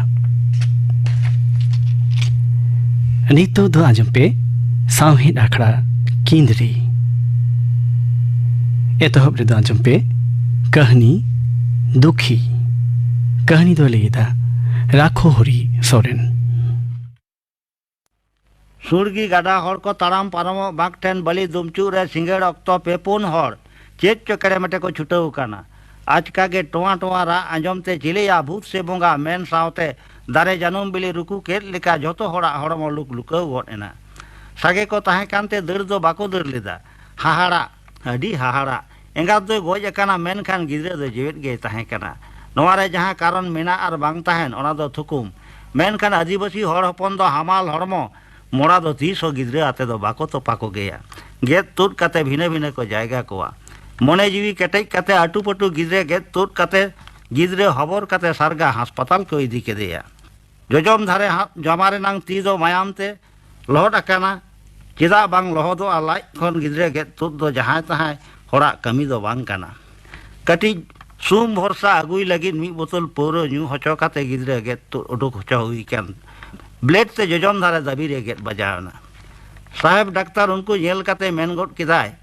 ᱱᱤᱛᱚᱜ ᱫᱚ ᱟᱸᱡᱚᱢ ᱯᱮ ᱥᱟᱶᱦᱮᱫ ᱟᱠᱷᱲᱟ ᱠᱤᱸᱫᱽᱨᱤ᱾ ᱮᱛᱚᱦᱚᱵ ᱨᱮᱫᱚ ᱟᱸᱡᱚᱢ ᱯᱮ ᱠᱟᱹᱦᱱᱤ ᱫᱩᱠᱷᱤ᱾ ᱠᱟᱹᱦᱱᱤ ᱫᱚ ᱞᱟᱹᱭ ᱮᱫᱟ ᱨᱟᱠᱷᱚ ᱦᱚᱨᱤ ᱥᱚᱨᱮᱱ᱾ ᱥᱩᱲᱜᱤ ᱜᱟᱰᱟ ᱦᱚᱲ ᱠᱚ ᱛᱟᱲᱟᱢ ᱯᱟᱨᱚᱢᱚᱜ ᱵᱟᱸᱠ ᱴᱷᱮᱱ ᱵᱟᱹᱞᱤ ᱫᱩᱢᱪᱩᱜ ᱨᱮ ᱥᱤᱸᱜᱟᱹᱲ ᱚᱠᱛᱚ ᱯᱮ ᱯᱩᱱ ᱦᱚᱲ ᱪᱮᱫ ᱪᱚ ᱠᱮᱲᱮ ᱢᱮᱴᱮ ᱠᱚ ᱪᱷᱩᱴᱟᱹᱣ ᱟᱠᱟᱱᱟ᱾ ᱟᱪᱠᱟ ᱜᱮ ᱴᱚᱣᱟ ᱴᱚᱣᱟ ᱨᱟᱜ ᱟᱸᱡᱚᱢ ᱛᱮ ᱪᱤᱞᱤᱭᱟ ᱵᱷᱩᱛ ᱥᱮ ᱵᱚᱸᱜᱟ ᱢᱮᱱ ᱥᱟᱶᱛᱮ ᱫᱟᱨᱮ ᱡᱟᱹᱱᱩᱢ ᱵᱤᱞᱤ ᱨᱩᱠᱩ ᱠᱮᱫ ᱞᱮᱠᱟ ᱡᱷᱚᱛᱚ ᱦᱚᱲᱟᱜ ᱦᱚᱲᱢᱚ ᱞᱩᱠ ᱞᱩᱠᱟᱹᱣ ᱜᱚᱫ ᱮᱱᱟ᱾ ᱥᱟᱸᱜᱮ ᱠᱚ ᱛᱟᱦᱮᱸ ᱠᱟᱱᱛᱮ ᱫᱟᱹᱲ ᱫᱚ ᱵᱟᱠᱚ ᱫᱟᱹᱲ ᱞᱮᱫᱟ᱾ ᱦᱟᱦᱟᱲᱟᱜ, ᱟᱹᱰᱤ ᱦᱟᱦᱟᱲᱟᱜ᱾ ᱮᱸᱜᱟᱛ ᱫᱚᱭ ᱜᱚᱡ ᱟᱠᱟᱱᱟ, ᱢᱮᱱᱠᱷᱟᱱ ᱜᱤᱫᱽᱨᱟᱹ ᱫᱚ ᱡᱮᱣᱮᱫ ᱜᱮᱭ ᱛᱟᱦᱮᱸ ᱠᱟᱱᱟ᱾ ᱱᱚᱣᱟ ᱨᱮ ᱡᱟᱦᱟᱸ ᱠᱟᱨᱚᱱ ᱢᱮᱱᱟᱜ ᱟᱨ ᱵᱟᱝ ᱛᱟᱦᱮᱱ, ᱚᱱᱟ ᱫᱚ ᱛᱷᱩᱠᱩᱢ᱾ ᱢᱮᱱᱠᱷᱟᱱ ᱟᱹᱫᱤᱵᱟᱹᱥᱤ ᱦᱚᱲ ᱦᱚᱯᱚᱱ ᱫᱚ ᱦᱟᱢᱟᱞ ᱦᱚᱲᱢᱚ, ᱢᱚᱲᱟ ᱫᱚ ᱛᱤᱥ ᱦᱚᱸ ᱜᱤᱫᱽᱨᱟᱹ ᱟᱛᱮ ᱫᱚ ᱵᱟᱠᱚ ᱛᱚᱯᱟ ᱠᱚᱜᱮᱭᱟ᱾ ᱜᱮᱫ ᱛᱩᱫ ᱠᱟᱛᱮ ᱵᱷᱤᱱᱟᱹ ᱵᱷᱤᱱᱟᱹ ᱠᱚ ᱡᱟᱭᱜᱟ ᱠᱚᱣᱟ᱾ ᱢᱚᱱᱮ ᱡᱤᱣᱤ ᱠᱮᱴᱮᱡ ᱠᱟᱛᱮ ᱟᱹᱴᱩ ᱯᱟᱹᱴᱩ ᱜᱤᱫᱽᱨᱟᱹ ᱜᱮᱫ ᱛᱩᱫ ᱠᱟᱛᱮ ᱜᱤᱫᱽᱨᱟᱹ ᱦᱚᱵᱚᱨ ᱠᱟᱛᱮ ᱥᱟᱨᱜᱟ ᱦᱟᱥᱯᱟᱛᱟᱞ ᱠᱚ ᱤᱫᱤ ᱠᱮᱫᱮᱭᱟ᱾ ᱡᱚᱡᱚᱢ ᱫᱷᱟᱨᱮ ᱦᱟᱛ ᱡᱟᱢᱟ ᱨᱮᱱᱟᱝ ᱛᱤ ᱫᱚ ᱢᱟᱭᱟᱢ ᱛᱮ ᱞᱚᱦᱚᱫ ᱟᱠᱟᱱᱟ᱾ ᱪᱮᱫᱟᱜ ᱵᱟᱝ ᱞᱚᱦᱚᱫᱚᱜᱼᱟ? ᱞᱟᱡ ᱠᱷᱚᱱ ᱜᱤᱫᱽᱨᱟᱹ ᱜᱮᱫ ᱛᱩᱫ ᱫᱚ ᱡᱟᱦᱟᱸᱭ ᱛᱟᱦᱟᱸᱭ ᱦᱚᱲᱟᱜ ᱠᱟᱹᱢᱤ ᱫᱚ ᱵᱟᱝ ᱠᱟᱱᱟ᱾ ᱠᱟᱹᱴᱤᱡ ᱥᱩᱢ ᱵᱷᱚᱨᱥᱟ ᱟᱹᱜᱩᱭ ᱞᱟᱹᱜᱤᱫ ᱢᱤᱫ ᱵᱳᱛᱚᱞ ᱯᱟᱹᱣᱨᱟᱹ ᱧᱩ ᱦᱚᱪᱚ ᱠᱟᱛᱮ ᱜᱤᱫᱽᱨᱟᱹ ᱜᱮᱫ ᱛᱩᱫ ᱩᱰᱩᱠ ᱦᱚᱪᱚ ᱦᱩᱭ ᱠᱟᱱ ᱵᱞᱮᱰ ᱛᱮ ᱡᱚᱡᱚᱢ ᱫᱷᱟᱨᱮ ᱫᱟᱹᱵᱤ ᱨᱮ ᱜᱮᱫ ᱵᱟᱡᱟᱣ ᱮᱱᱟ᱾ ᱥᱟᱦᱮᱵᱽ ᱰᱟᱠᱛᱟᱨ ᱩᱱᱠᱩ ᱧᱮᱞ ᱠᱟᱛᱮ ᱢᱮᱱ ᱜᱚᱫ ᱠᱮᱫᱟᱭ,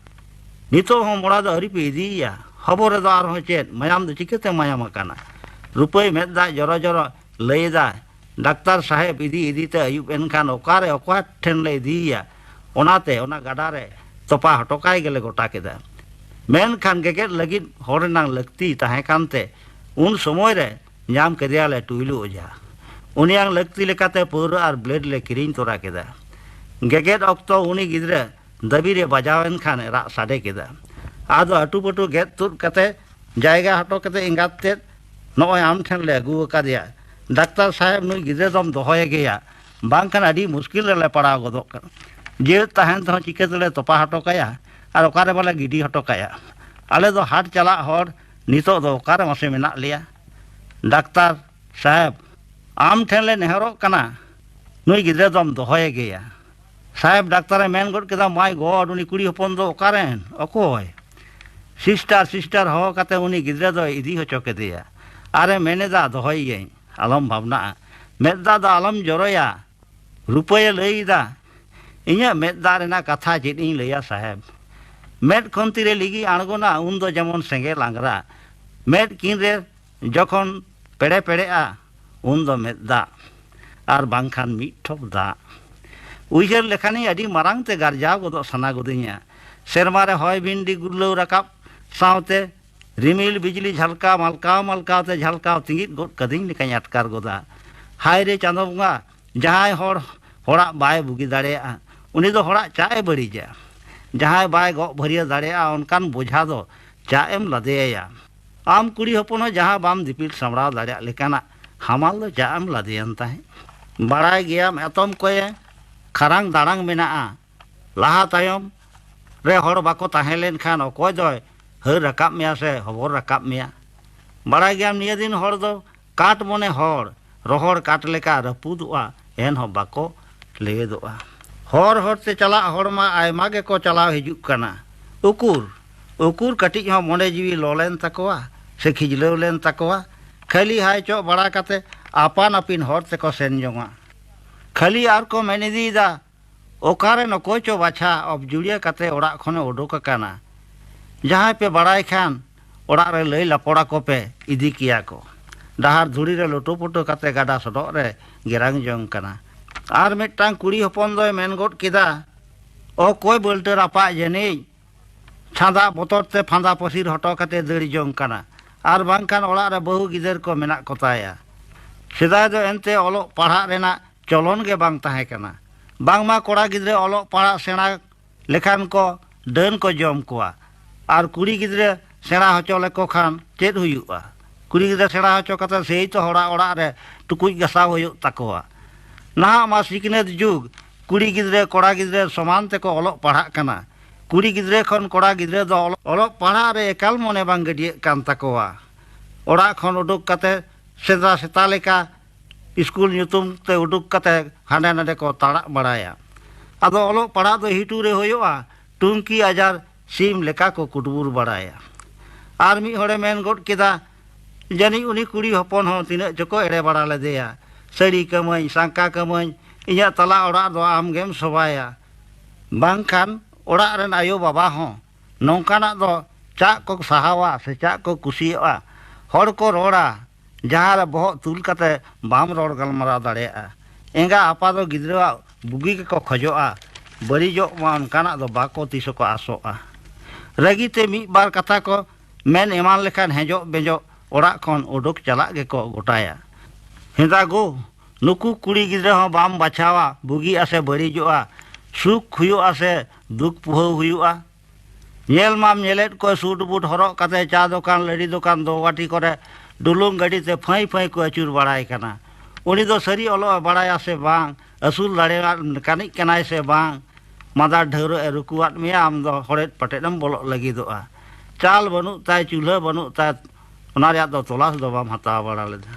"ᱱᱤᱛᱚᱜ ᱦᱚᱸ ᱢᱚᱲᱟ ᱫᱚ ᱟᱹᱣᱨᱤ ᱯᱮ ᱤᱫᱤᱭᱮᱭᱟ? ᱦᱚᱵᱚᱨ ᱨᱮᱫᱚ ᱟᱨᱦᱚᱸ ᱪᱮᱫ? ᱢᱟᱭᱟᱢ ᱫᱚ ᱪᱤᱠᱟᱹᱛᱮ ᱢᱟᱭᱟᱢ ᱟᱠᱟᱱᱟ?" ᱨᱩᱯᱟᱹᱭ ᱢᱮᱫ ᱫᱟᱜ ᱡᱚᱨᱚ ᱡᱚᱨᱚ ᱞᱟᱹᱭ ᱮᱫᱟᱭ, ᱰᱟᱠᱛᱟᱨ ᱥᱟᱦᱮᱵᱽ, ᱤᱫᱤ ᱤᱫᱤᱛᱮ ᱟᱹᱭᱩᱵ ᱮᱱᱠᱷᱟᱱ ᱚᱠᱟᱨᱮ ᱚᱠᱟ ᱴᱷᱮᱱ ᱞᱮ ᱤᱫᱤᱭᱮᱭᱟ? ᱚᱱᱟᱛᱮ ᱚᱱᱟ ᱜᱟᱰᱟ ᱨᱮ ᱛᱚᱯᱟ ᱦᱚᱴᱚ ᱠᱟᱭ ᱜᱮᱞᱮ ᱜᱚᱴᱟ ᱠᱮᱫᱟ᱾ ᱢᱮᱱᱠᱷᱟᱱ ᱜᱮᱜᱮᱫ ᱞᱟᱹᱜᱤᱫ ᱦᱚᱲ ᱨᱮᱱᱟᱜ ᱞᱟᱹᱠᱛᱤ ᱛᱟᱦᱮᱸ ᱠᱟᱱᱛᱮ ᱩᱱ ᱥᱚᱢᱚᱭ ᱨᱮ ᱧᱟᱢ ᱠᱮᱫᱮᱭᱟᱞᱮ ᱴᱩᱭᱞᱩ ᱚᱡᱷᱟ᱾ ᱩᱱᱤᱭᱟᱜ ᱞᱟᱹᱠᱛᱤ ᱞᱮᱠᱟᱛᱮ ᱯᱟᱹᱣᱨᱟᱹ ᱟᱨ ᱵᱞᱮᱰ ᱞᱮ ᱠᱤᱨᱤᱧ ᱛᱚᱨᱟ ᱠᱮᱫᱟ᱾ ᱜᱮᱜᱮᱫ ᱚᱠᱛᱚ ᱩᱱᱤ ᱜᱤᱫᱽᱨᱟᱹ ᱫᱟᱹᱵᱤ ᱨᱮ ᱵᱟᱡᱟᱣ ᱮᱱ ᱠᱷᱟᱱ ᱨᱟᱜ ᱥᱟᱰᱮ ᱠᱮᱫᱟ᱾ ᱟᱫᱚ ᱟᱹᱴᱩ ᱯᱟᱹᱴᱩ ᱜᱮᱫ ᱛᱩᱫ ᱠᱟᱛᱮ ᱡᱟᱭᱜᱟ ᱦᱚᱴᱚ ᱠᱟᱛᱮ ᱮᱸᱜᱟᱛ ᱛᱮᱫ ᱱᱚᱜᱼᱚᱭ ᱟᱢ ᱴᱷᱮᱱ ᱞᱮ ᱟᱹᱜᱩ ᱟᱠᱟᱫᱮᱭᱟ᱾ ᱰᱟᱠᱛᱟᱨ ᱥᱟᱦᱮᱵᱽ, ᱱᱩᱭ ᱜᱤᱫᱽᱨᱟᱹ ᱫᱚᱢ ᱫᱚᱦᱚᱭᱮ ᱜᱮᱭᱟ, ᱵᱟᱝᱠᱷᱟᱱ ᱟᱹᱰᱤ ᱢᱩᱥᱠᱤᱞ ᱨᱮᱞᱮ ᱯᱟᱲᱟᱣ ᱜᱚᱫᱚᱜ ᱠᱟᱱᱟ᱾ ᱡᱮᱣᱮᱫ ᱛᱟᱦᱮᱱ ᱛᱮᱦᱚᱸ ᱪᱤᱠᱟᱹ ᱛᱮᱞᱮ ᱛᱚᱯᱟ ᱦᱚᱴᱚ ᱠᱟᱭᱟ ᱟᱨ ᱚᱠᱟᱨᱮ ᱵᱟᱞᱮ ᱜᱤᱰᱤ ᱦᱚᱴᱚ ᱠᱟᱭᱟ? ᱟᱞᱮ ᱫᱚ ᱦᱟᱴ ᱪᱟᱞᱟᱜ ᱦᱚᱲ, ᱱᱤᱛᱚᱜ ᱫᱚ ᱚᱠᱟᱨᱮ ᱢᱟᱥᱮ ᱢᱮᱱᱟᱜ ᱞᱮᱭᱟ? ᱰᱟᱠᱛᱟᱨ ᱥᱟᱦᱮᱵᱽ, ᱟᱢ ᱴᱷᱮᱱ ᱞᱮ ᱱᱮᱦᱚᱨᱚᱜ ᱠᱟᱱᱟ, ᱱᱩᱭ ᱜᱤᱫᱽᱨᱟᱹ ᱫᱚᱢ ᱫᱚᱦᱚᱭᱮ ᱜᱮᱭᱟ᱾ ᱥᱟᱦᱮᱵᱽ ᱰᱟᱠᱛᱟᱨᱮ ᱢᱮᱱ ᱜᱚᱫ ᱠᱮᱫᱟ, "My God, ᱩᱱᱤ ᱠᱩᱲᱤ ᱦᱚᱯᱚᱱ ᱫᱚ ᱚᱠᱟᱨᱮᱱ? ᱚᱠᱚᱭ? ᱥᱤᱥᱴᱟᱨ, ᱥᱤᱥᱴᱟᱨ ᱦᱚᱦᱚ ᱠᱟᱛᱮ ᱩᱱᱤ ᱜᱤᱫᱽᱨᱟᱹ ᱫᱚᱭ ᱤᱫᱤ ᱦᱚᱪᱚ ᱠᱮᱫᱮᱭᱟ᱾ ᱟᱨᱮ ᱢᱮᱱ ᱮᱫᱟ, 'ᱫᱚᱦᱚᱭᱮᱭᱟᱹᱧ, ᱟᱞᱚᱢ ᱵᱷᱟᱵᱽᱱᱟᱜᱼᱟ᱾ ᱢᱮᱫ ᱫᱟᱜ ᱫᱚ ᱟᱞᱚᱢ ᱡᱚᱨᱚᱭᱟ᱾ ᱨᱩᱯᱟᱹᱭᱮ ᱞᱟᱹᱭ ᱮᱫᱟ, ᱤᱧᱟᱹᱜ ᱢᱮᱫ ᱫᱟᱜ ᱨᱮᱱᱟᱜ ᱠᱟᱛᱷᱟ ᱪᱮᱫ ᱤᱧ ᱞᱟᱹᱭᱟ ᱥᱟᱦᱮᱵᱽ? ᱢᱮᱫ ᱠᱷᱚᱱ ᱛᱤᱨᱮ ᱞᱤᱜᱤ ᱟᱬᱜᱚᱱᱟ, ᱩᱱ ᱫᱚ ᱡᱮᱢᱚᱱ ᱥᱮᱸᱜᱮᱞ ᱟᱝᱜᱽᱨᱟ᱾ ᱢᱮᱫ ᱠᱤᱱ ᱨᱮ ᱡᱚᱠᱷᱚᱱ ᱯᱮᱲᱮ ᱯᱮᱲᱮᱜᱼᱟ, ᱩᱱ ᱫᱚ ᱢᱮᱫ ᱫᱟᱜ, ᱟᱨ ᱵᱟᱝᱠᱷᱟᱱ ᱢᱤᱫ ᱴᱷᱚᱯ ᱫᱟᱜ᱾ ᱩᱭᱦᱟᱹᱨ ᱞᱮᱠᱷᱟᱱᱤᱧ ᱟᱹᱰᱤ ᱢᱟᱨᱟᱝ ᱛᱮ ᱜᱟᱨᱡᱟᱣ ᱜᱚᱫᱚᱜ ᱥᱟᱱᱟ ᱜᱚᱫᱤᱧᱟ᱾ ᱥᱮᱨᱢᱟ ᱨᱮ ᱦᱚᱭ ᱵᱷᱤᱱᱰᱤ ᱜᱩᱨᱞᱟᱹᱣ ᱨᱟᱠᱟᱵ ᱥᱟᱶᱛᱮ ᱨᱤᱢᱤᱞ ᱵᱤᱡᱽᱞᱤ ᱡᱷᱟᱞᱠᱟᱣ ᱢᱟᱞᱠᱟᱣ ᱢᱟᱞᱠᱟᱣ ᱛᱮ ᱡᱷᱟᱞᱠᱟᱣ ᱛᱤᱸᱜᱤᱫ ᱜᱚᱫ ᱠᱟᱹᱫᱤᱧ ᱞᱮᱠᱟᱧ ᱟᱴᱠᱟᱨ ᱜᱚᱫᱟ᱾ ᱦᱟᱭ ᱨᱮ ᱪᱟᱸᱫᱚ ᱵᱚᱸᱜᱟ, ᱡᱟᱦᱟᱸᱭ ᱦᱚᱲ ᱦᱚᱲᱟᱜ ᱵᱟᱭ ᱵᱩᱜᱤ ᱫᱟᱲᱮᱭᱟᱜᱼᱟ, ᱩᱱᱤ ᱫᱚ ᱦᱚᱲᱟᱜ ᱪᱟᱜ ᱮ ᱵᱟᱹᱲᱤᱡᱟ᱾ ᱡᱟᱦᱟᱸᱭ ᱵᱟᱭ ᱜᱚᱜ ᱵᱷᱟᱹᱨᱭᱟᱹ ᱫᱟᱲᱮᱭᱟᱜᱼᱟ, ᱚᱱᱠᱟᱱ ᱵᱚᱡᱷᱟ ᱫᱚ ᱪᱟᱜ ᱮᱢ ᱞᱟᱫᱮ ᱟᱭᱟ᱾ ᱟᱢ ᱠᱩᱲᱤ ᱦᱚᱯᱚᱱ ᱦᱚᱸ ᱡᱟᱦᱟᱸ ᱵᱟᱢ ᱫᱤᱯᱤᱞ ᱥᱟᱢᱵᱲᱟᱣ ᱫᱟᱲᱮᱭᱟᱜ ᱞᱮᱠᱟᱱᱟᱜ ᱦᱟᱢᱟᱞ ᱫᱚ ᱪᱟᱜ ᱮᱢ ᱞᱟᱫᱮᱭᱟᱱ ᱛᱟᱦᱮᱸᱫ᱾ ᱵᱟᱲᱟᱭ ᱜᱮᱭᱟᱢ ᱮᱛᱚᱢ ᱠᱚᱭᱮ ᱠᱷᱟᱨᱟᱝ ᱫᱟᱲᱟᱝ ᱢᱮᱱᱟᱜᱼᱟ᱾ ᱞᱟᱦᱟ ᱛᱟᱭᱚᱢ ᱨᱮ ᱦᱚᱲ ᱵᱟᱠᱚ ᱛᱟᱦᱮᱸ ᱞᱮᱱ ᱠᱷᱟᱱ ᱚᱠᱚᱭ ᱫᱚᱭ ᱦᱟᱹᱨ ᱨᱟᱠᱟᱵ ᱢᱮᱭᱟ ᱥᱮ ᱦᱚᱵᱚᱨ ᱨᱟᱠᱟᱵ ᱢᱮᱭᱟ? ᱵᱟᱲᱟᱭ ᱜᱮᱭᱟᱢ ᱱᱤᱭᱟᱹ ᱫᱤᱱ ᱦᱚᱲ ᱫᱚ ᱠᱟᱴ ᱢᱚᱱᱮ ᱦᱚᱲ, ᱨᱚᱦᱚᱲ ᱠᱟᱴ ᱞᱮᱠᱟ ᱨᱟᱹᱯᱩᱫᱚᱜᱼᱟ, ᱮᱱᱦᱚᱸ ᱵᱟᱠᱚ ᱞᱮᱣᱮᱫᱚᱜᱼᱟ᱾ ᱦᱚᱨ ᱦᱚᱨ ᱛᱮ ᱪᱟᱞᱟᱜ ᱦᱚᱲ ᱢᱟ ᱟᱭᱢᱟ ᱜᱮᱠᱚ ᱪᱟᱞᱟᱣ ᱦᱤᱡᱩᱜ ᱠᱟᱱᱟ᱾ ᱩᱠᱩᱨ, ᱩᱠᱩᱨ ᱠᱟᱹᱴᱤᱡ ᱦᱚᱸ ᱢᱚᱱᱮ ᱡᱤᱣᱤ ᱞᱚ ᱞᱮᱱ ᱛᱟᱠᱚᱣᱟ ᱥᱮ ᱠᱷᱤᱡᱞᱟᱹᱣ ᱞᱮᱱ ᱛᱟᱠᱚᱣᱟ? ᱠᱷᱟᱹᱞᱤ ᱦᱟᱭ ᱪᱚᱜ ᱵᱟᱲᱟ ᱠᱟᱛᱮ ᱟᱯᱟᱱ ᱟᱹᱯᱤᱱ ᱦᱚᱨ ᱛᱮᱠᱚ ᱥᱮᱱ ᱡᱚᱝᱟ᱾ ᱠᱷᱟᱹᱞᱤ ᱟᱨ ᱠᱚ ᱢᱮᱱ ᱤᱫᱤᱭᱮᱫᱟ, "ᱚᱠᱟᱨᱮᱱ ᱚᱠᱚᱭ ᱪᱚ ᱵᱟᱪᱷᱟ ᱚᱯᱡᱩᱲᱤᱭᱟᱹ ᱠᱟᱛᱮ ᱚᱲᱟᱜ ᱠᱷᱚᱱᱮ ᱩᱰᱩᱠ ᱟᱠᱟᱱᱟ? ᱡᱟᱦᱟᱸᱭ ᱯᱮ ᱵᱟᱲᱟᱭ ᱠᱷᱟᱱ ᱚᱲᱟᱜ ᱨᱮ ᱞᱟᱹᱭ ᱞᱟᱯᱚᱲ ᱟᱠᱚ ᱯᱮ, ᱤᱫᱤ ᱠᱮᱭᱟ ᱠᱚ᱾" ᱰᱟᱦᱟᱨ ᱫᱷᱩᱲᱤ ᱨᱮ ᱞᱩᱴᱩ ᱯᱩᱴᱩ ᱠᱟᱛᱮ ᱜᱟᱰᱟ ᱥᱚᱰᱚᱜ ᱨᱮ ᱜᱮᱨᱟᱝ ᱡᱚᱝ ᱠᱟᱱᱟ᱾ ᱟᱨ ᱢᱤᱫᱴᱟᱝ ᱠᱩᱲᱤ ᱦᱚᱯᱚᱱ ᱫᱚᱭ ᱢᱮᱱ ᱜᱚᱫ ᱠᱮᱫᱟ, "ᱚᱠᱚᱭ ᱵᱟᱹᱞᱴᱟᱹ ᱨᱟᱯᱟᱜ ᱡᱟᱹᱱᱤᱡ ᱪᱷᱟᱸᱫᱟ ᱵᱚᱛᱚᱨ ᱛᱮ ᱯᱷᱟᱸᱫᱟ ᱯᱟᱹᱥᱤᱨ ᱦᱚᱴᱚ ᱠᱟᱛᱮ ᱫᱟᱹᱲ ᱡᱚᱝ ᱠᱟᱱᱟ᱾ ᱟᱨ ᱵᱟᱝᱠᱷᱟᱱ ᱚᱲᱟᱜ ᱨᱮ ᱵᱟᱹᱦᱩ ᱜᱤᱫᱟᱹᱨ ᱠᱚ ᱢᱮᱱᱟᱜ ᱠᱚᱛᱟᱭᱟ᱾" ᱥᱮᱫᱟᱭ ᱫᱚ ᱮᱱᱛᱮ ᱚᱞᱚᱜ ᱯᱟᱲᱦᱟᱜ ᱨᱮᱱᱟᱜ ᱪᱚᱞᱚᱱ ᱜᱮ ᱵᱟᱝ ᱛᱟᱦᱮᱸ ᱠᱟᱱᱟ᱾ ᱵᱟᱝᱢᱟ ᱠᱚᱲᱟ ᱜᱤᱫᱽᱨᱟᱹ ᱚᱞᱚᱜ ᱯᱟᱲᱦᱟᱜ ᱥᱮᱬᱟ ᱞᱮᱠᱷᱟᱱ ᱠᱚ ᱰᱟᱹᱱ ᱠᱚ ᱡᱚᱢ ᱠᱚᱣᱟ, ᱟᱨ ᱠᱩᱲᱤ ᱜᱤᱫᱽᱨᱟᱹ ᱥᱮᱬᱟ ᱦᱚᱪᱚ ᱞᱮᱠᱚ ᱠᱷᱟᱱ ᱪᱮᱫ ᱦᱩᱭᱩᱜᱼᱟ? ᱠᱩᱲᱤ ᱜᱤᱫᱽᱨᱟᱹ ᱥᱮᱬᱟ ᱦᱚᱪᱚ ᱠᱟᱛᱮ ᱥᱮᱭ ᱛᱚ ᱦᱚᱲᱟᱜ ᱚᱲᱟᱜ ᱨᱮ ᱴᱩᱠᱩᱡ ᱜᱟᱥᱟᱣ ᱦᱩᱭᱩᱜ ᱛᱟᱠᱚᱣᱟ᱾ ᱱᱟᱦᱟᱜ ᱢᱟ ᱥᱤᱠᱷᱱᱟᱹᱛ ᱡᱩᱜᱽ, ᱠᱩᱲᱤ ᱜᱤᱫᱽᱨᱟᱹ ᱠᱚᱲᱟ ᱜᱤᱫᱽᱨᱟᱹ ᱥᱚᱢᱟᱱ ᱛᱮᱠᱚ ᱚᱞᱚᱜ ᱯᱟᱲᱦᱟᱜ ᱠᱟᱱᱟ᱾ ᱠᱩᱲᱤ ᱜᱤᱫᱽᱨᱟᱹ ᱠᱷᱚᱱ ᱠᱚᱲᱟ ᱜᱤᱫᱽᱨᱟᱹ ᱫᱚ ᱚᱞᱚᱜ, ᱚᱞᱚᱜ ᱯᱟᱲᱦᱟᱜ ᱨᱮ ᱮᱠᱟᱞ ᱢᱚᱱᱮ ᱵᱟᱝ ᱜᱟᱹᱰᱭᱟᱹᱜ ᱠᱟᱱ ᱛᱟᱠᱚᱣᱟ᱾ ᱚᱲᱟᱜ ᱠᱷᱚᱱ ᱩᱰᱩᱠ ᱠᱟᱛᱮ ᱥᱮᱸᱫᱽᱨᱟ ᱥᱮᱛᱟ ᱞᱮᱠᱟ ᱥᱠᱩᱞ ᱧᱩᱛᱩᱢ ᱛᱮ ᱩᱰᱩᱠ ᱠᱟᱛᱮ ᱦᱟᱸᱰᱮ ᱱᱟᱰᱮ ᱠᱚ ᱛᱟᱲᱟᱜ ᱵᱟᱲᱟᱭᱟ᱾ ᱟᱫᱚ ᱚᱞᱚᱜ ᱯᱟᱲᱦᱟᱜ ᱫᱚ ᱦᱤᱴᱩ ᱨᱮ ᱦᱩᱭᱩᱜᱼᱟ, ᱴᱩᱝᱠᱤ ᱟᱡᱟᱨ ᱥᱤᱢ ᱞᱮᱠᱟ ᱠᱚ ᱠᱩᱴᱵᱩᱨ ᱵᱟᱲᱟᱭᱟ᱾ ᱟᱨ ᱢᱤᱫ ᱦᱚᱲᱮ ᱢᱮᱱ ᱜᱚᱫ ᱠᱮᱫᱟ, ᱡᱟᱹᱱᱤᱡ ᱩᱱᱤ ᱠᱩᱲᱤ ᱦᱚᱯᱚᱱ ᱦᱚᱸ ᱛᱤᱱᱟᱹᱜ ᱪᱚᱠᱚ ᱮᱲᱮ ᱵᱟᱲᱟ ᱞᱮᱫᱮᱭᱟ᱾ ᱥᱟᱹᱲᱤ ᱠᱟᱹᱢᱟᱹᱧ, ᱥᱟᱝᱠᱟ ᱠᱟᱹᱢᱟᱹᱧ, ᱤᱧᱟᱹᱜ ᱛᱟᱞᱟ ᱚᱲᱟᱜ ᱫᱚ ᱟᱢ ᱜᱮᱢ ᱥᱚᱵᱷᱟᱭᱟ᱾ ᱵᱟᱝᱠᱷᱟᱱ ᱚᱲᱟᱜ ᱨᱮᱱ ᱟᱭᱳ ᱵᱟᱵᱟ ᱦᱚᱸ ᱱᱚᱝᱠᱟᱱᱟᱜ ᱫᱚ ᱪᱟᱜ ᱠᱚ ᱥᱟᱦᱟᱣᱟ ᱥᱮ ᱪᱟᱜ ᱠᱚ ᱠᱩᱥᱤᱭᱟᱜᱼᱟ? ᱦᱚᱲ ᱠᱚ ᱨᱚᱲᱟ, ᱡᱟᱦᱟᱸ ᱨᱮ ᱵᱚᱦᱚᱜ ᱛᱩᱞ ᱠᱟᱛᱮ ᱵᱟᱢ ᱨᱚᱲ ᱜᱟᱞᱢᱟᱨᱟᱣ ᱫᱟᱲᱮᱭᱟᱜᱼᱟ᱾ ᱮᱸᱜᱟ ᱟᱯᱟ ᱫᱚ ᱜᱤᱫᱽᱨᱟᱹᱣᱟᱜ ᱵᱩᱜᱤ ᱜᱮᱠᱚ ᱠᱷᱚᱡᱚᱜᱼᱟ, ᱵᱟᱹᱲᱤᱡᱚᱜ ᱢᱟ ᱚᱱᱠᱟᱱᱟᱜ ᱫᱚ ᱵᱟᱠᱚ ᱛᱤᱥ ᱦᱚᱸᱠᱚ ᱟᱥᱚᱜᱼᱟ᱾ ᱨᱟᱹᱜᱤ ᱛᱮ ᱢᱤᱫ ᱵᱟᱨ ᱠᱟᱛᱷᱟ ᱠᱚ ᱢᱮᱱ ᱮᱢᱟᱱ ᱞᱮᱠᱷᱟᱱ ᱦᱮᱸᱡᱚᱜ ᱵᱮᱸᱡᱚᱜ ᱚᱲᱟᱜ ᱠᱷᱚᱱ ᱩᱰᱩᱠ ᱪᱟᱞᱟᱜ ᱜᱮᱠᱚ ᱜᱚᱴᱟᱭᱟ᱾ ᱦᱮᱸᱫᱟ ᱜᱳ, ᱱᱩᱠᱩ ᱠᱩᱲᱤ ᱜᱤᱫᱽᱨᱟᱹ ᱦᱚᱸ ᱵᱟᱢ ᱵᱟᱪᱷᱟᱣᱟ, ᱵᱩᱜᱤᱜᱼᱟ ᱥᱮ ᱵᱟᱹᱲᱤᱡᱚᱜᱼᱟ, ᱥᱩᱠ ᱦᱩᱭᱩᱜᱼᱟ ᱥᱮ ᱫᱩᱠ ᱯᱩᱦᱟᱹᱣ ᱦᱩᱭᱩᱜᱼᱟ? ᱧᱮᱞ ᱢᱟᱢ ᱧᱮᱞᱮᱫ ᱠᱚ ᱥᱩᱴ ᱵᱩᱴ ᱦᱚᱨᱚᱜ ᱠᱟᱛᱮ ᱪᱟ ᱫᱚᱠᱟᱱ, ᱞᱟᱹᱰᱤ ᱫᱚᱠᱟᱱ, ᱫᱚ ᱵᱟᱹᱴᱤ ᱠᱚᱨᱮ ᱰᱩᱞᱩᱝ ᱜᱟᱹᱰᱤ ᱛᱮ ᱯᱷᱟᱹᱭ ᱯᱷᱟᱹᱭ ᱠᱚ ᱟᱹᱪᱩᱨ ᱵᱟᱲᱟᱭ ᱠᱟᱱᱟ᱾ ᱩᱱᱤ ᱫᱚ ᱥᱟᱹᱨᱤ ᱚᱞᱚᱜ ᱮ ᱵᱟᱲᱟᱭᱟ ᱥᱮ ᱵᱟᱝ, ᱟᱹᱥᱩᱞ ᱫᱟᱲᱮᱭᱟᱜ ᱠᱟᱹᱱᱤᱡ ᱠᱟᱱᱟᱭ ᱥᱮ ᱵᱟᱝ, ᱢᱟᱫᱟᱨ ᱰᱷᱟᱹᱣᱨᱟᱹᱜ ᱮ ᱨᱩᱠᱩᱣᱟᱫ ᱢᱮᱭᱟ, ᱟᱢ ᱫᱚ ᱦᱚᱲᱮᱫ ᱯᱟᱴᱮᱫ ᱮᱢ ᱵᱚᱞᱚᱜ ᱞᱟᱹᱜᱤᱫᱚᱜᱼᱟ᱾ ᱪᱟᱞ ᱵᱟᱹᱱᱩᱜ ᱛᱟᱭ, ᱪᱩᱞᱦᱟᱹ ᱵᱟᱹᱱᱩᱜ ᱛᱟᱭ, ᱚᱱᱟ ᱨᱮᱭᱟᱜ ᱫᱚ ᱛᱚᱞᱟᱥ ᱫᱚ ᱵᱟᱢ ᱦᱟᱛᱟᱣ ᱵᱟᱲᱟ ᱞᱮᱫᱟ᱾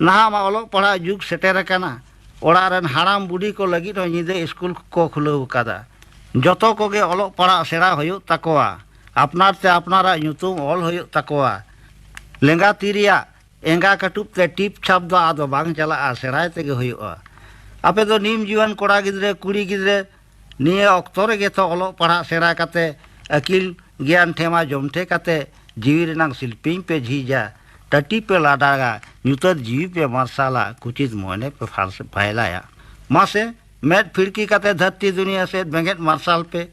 ᱱᱟᱦᱟᱜ ᱢᱟ ᱚᱞᱚᱜ ᱯᱟᱲᱦᱟᱜ ᱡᱩᱜᱽ ᱥᱮᱴᱮᱨ ᱟᱠᱟᱱᱟ, ᱚᱲᱟᱜ ᱨᱮᱱ ᱦᱟᱲᱟᱢ ᱵᱩᱰᱷᱤ ᱠᱚ ᱞᱟᱹᱜᱤᱫ ᱦᱚᱸ ᱧᱤᱫᱟᱹ ᱥᱠᱩᱞ ᱠᱚ ᱠᱷᱩᱞᱟᱹᱣ ᱟᱠᱟᱫᱟ᱾ ᱡᱚᱛᱚ ᱠᱚᱜᱮ ᱚᱞᱚᱜ ᱯᱟᱲᱦᱟᱜ ᱥᱮᱬᱟ ᱦᱩᱭᱩᱜ ᱛᱟᱠᱚᱣᱟ, ᱟᱯᱱᱟᱨ ᱛᱮ ᱟᱯᱱᱟᱨᱟᱜ ᱧᱩᱛᱩᱢ ᱚᱞ ᱦᱩᱭᱩᱜ ᱛᱟᱠᱚᱣᱟ᱾ ᱞᱮᱸᱜᱟ ᱛᱤ ᱨᱮᱭᱟᱜ ᱮᱸᱜᱟ ᱠᱟᱹᱴᱩᱵ ᱛᱮ ᱴᱤᱯ ᱪᱷᱟᱯ ᱫᱚ ᱟᱫᱚ ᱵᱟᱝ ᱪᱟᱞᱟᱜᱼᱟ, ᱥᱮᱬᱟᱭ ᱛᱮᱜᱮ ᱦᱩᱭᱩᱜᱼᱟ᱾ ᱟᱯᱮ ᱫᱚ ᱱᱤᱢ ᱡᱩᱣᱟᱹᱱ ᱠᱚᱲᱟ ᱜᱤᱫᱽᱨᱟᱹ ᱠᱩᱲᱤ ᱜᱤᱫᱽᱨᱟᱹ ᱱᱤᱭᱟᱹ ᱚᱠᱛᱚ ᱨᱮᱜᱮ ᱛᱚ ᱚᱞᱚᱜ ᱯᱟᱲᱦᱟᱜ ᱥᱮᱬᱟ ᱠᱟᱛᱮ ᱟᱹᱠᱤᱞ ᱜᱮᱭᱟᱱ ᱴᱷᱮᱢᱟ ᱡᱚᱢᱴᱷᱮ ᱠᱟᱛᱮ ᱡᱤᱣᱤ ᱨᱮᱱᱟᱝ ᱥᱤᱞᱯᱤᱧ ᱯᱮ ᱡᱷᱤᱡᱟ, ᱴᱟᱹᱴᱤ ᱯᱮ ᱞᱟᱰᱟᱜᱟ, ᱧᱩᱛᱟᱹᱛ ᱡᱤᱣᱤ ᱯᱮ ᱢᱟᱨᱥᱟᱞᱟ, ᱠᱩᱪᱤᱛ ᱢᱚᱱᱮ ᱯᱮ ᱯᱷᱟᱨᱥ-, ᱯᱷᱟᱭᱞᱟᱭᱟ᱾ ᱢᱟᱥᱮ, ᱢᱮᱫ ᱯᱷᱤᱲᱠᱤ ᱠᱟᱛᱮ ᱫᱷᱟᱹᱨᱛᱤ ᱫᱩᱱᱤᱭᱟᱹ ᱥᱮᱫ ᱵᱮᱸᱜᱮᱫ ᱢᱟᱨᱥᱟᱞ ᱯᱮ᱾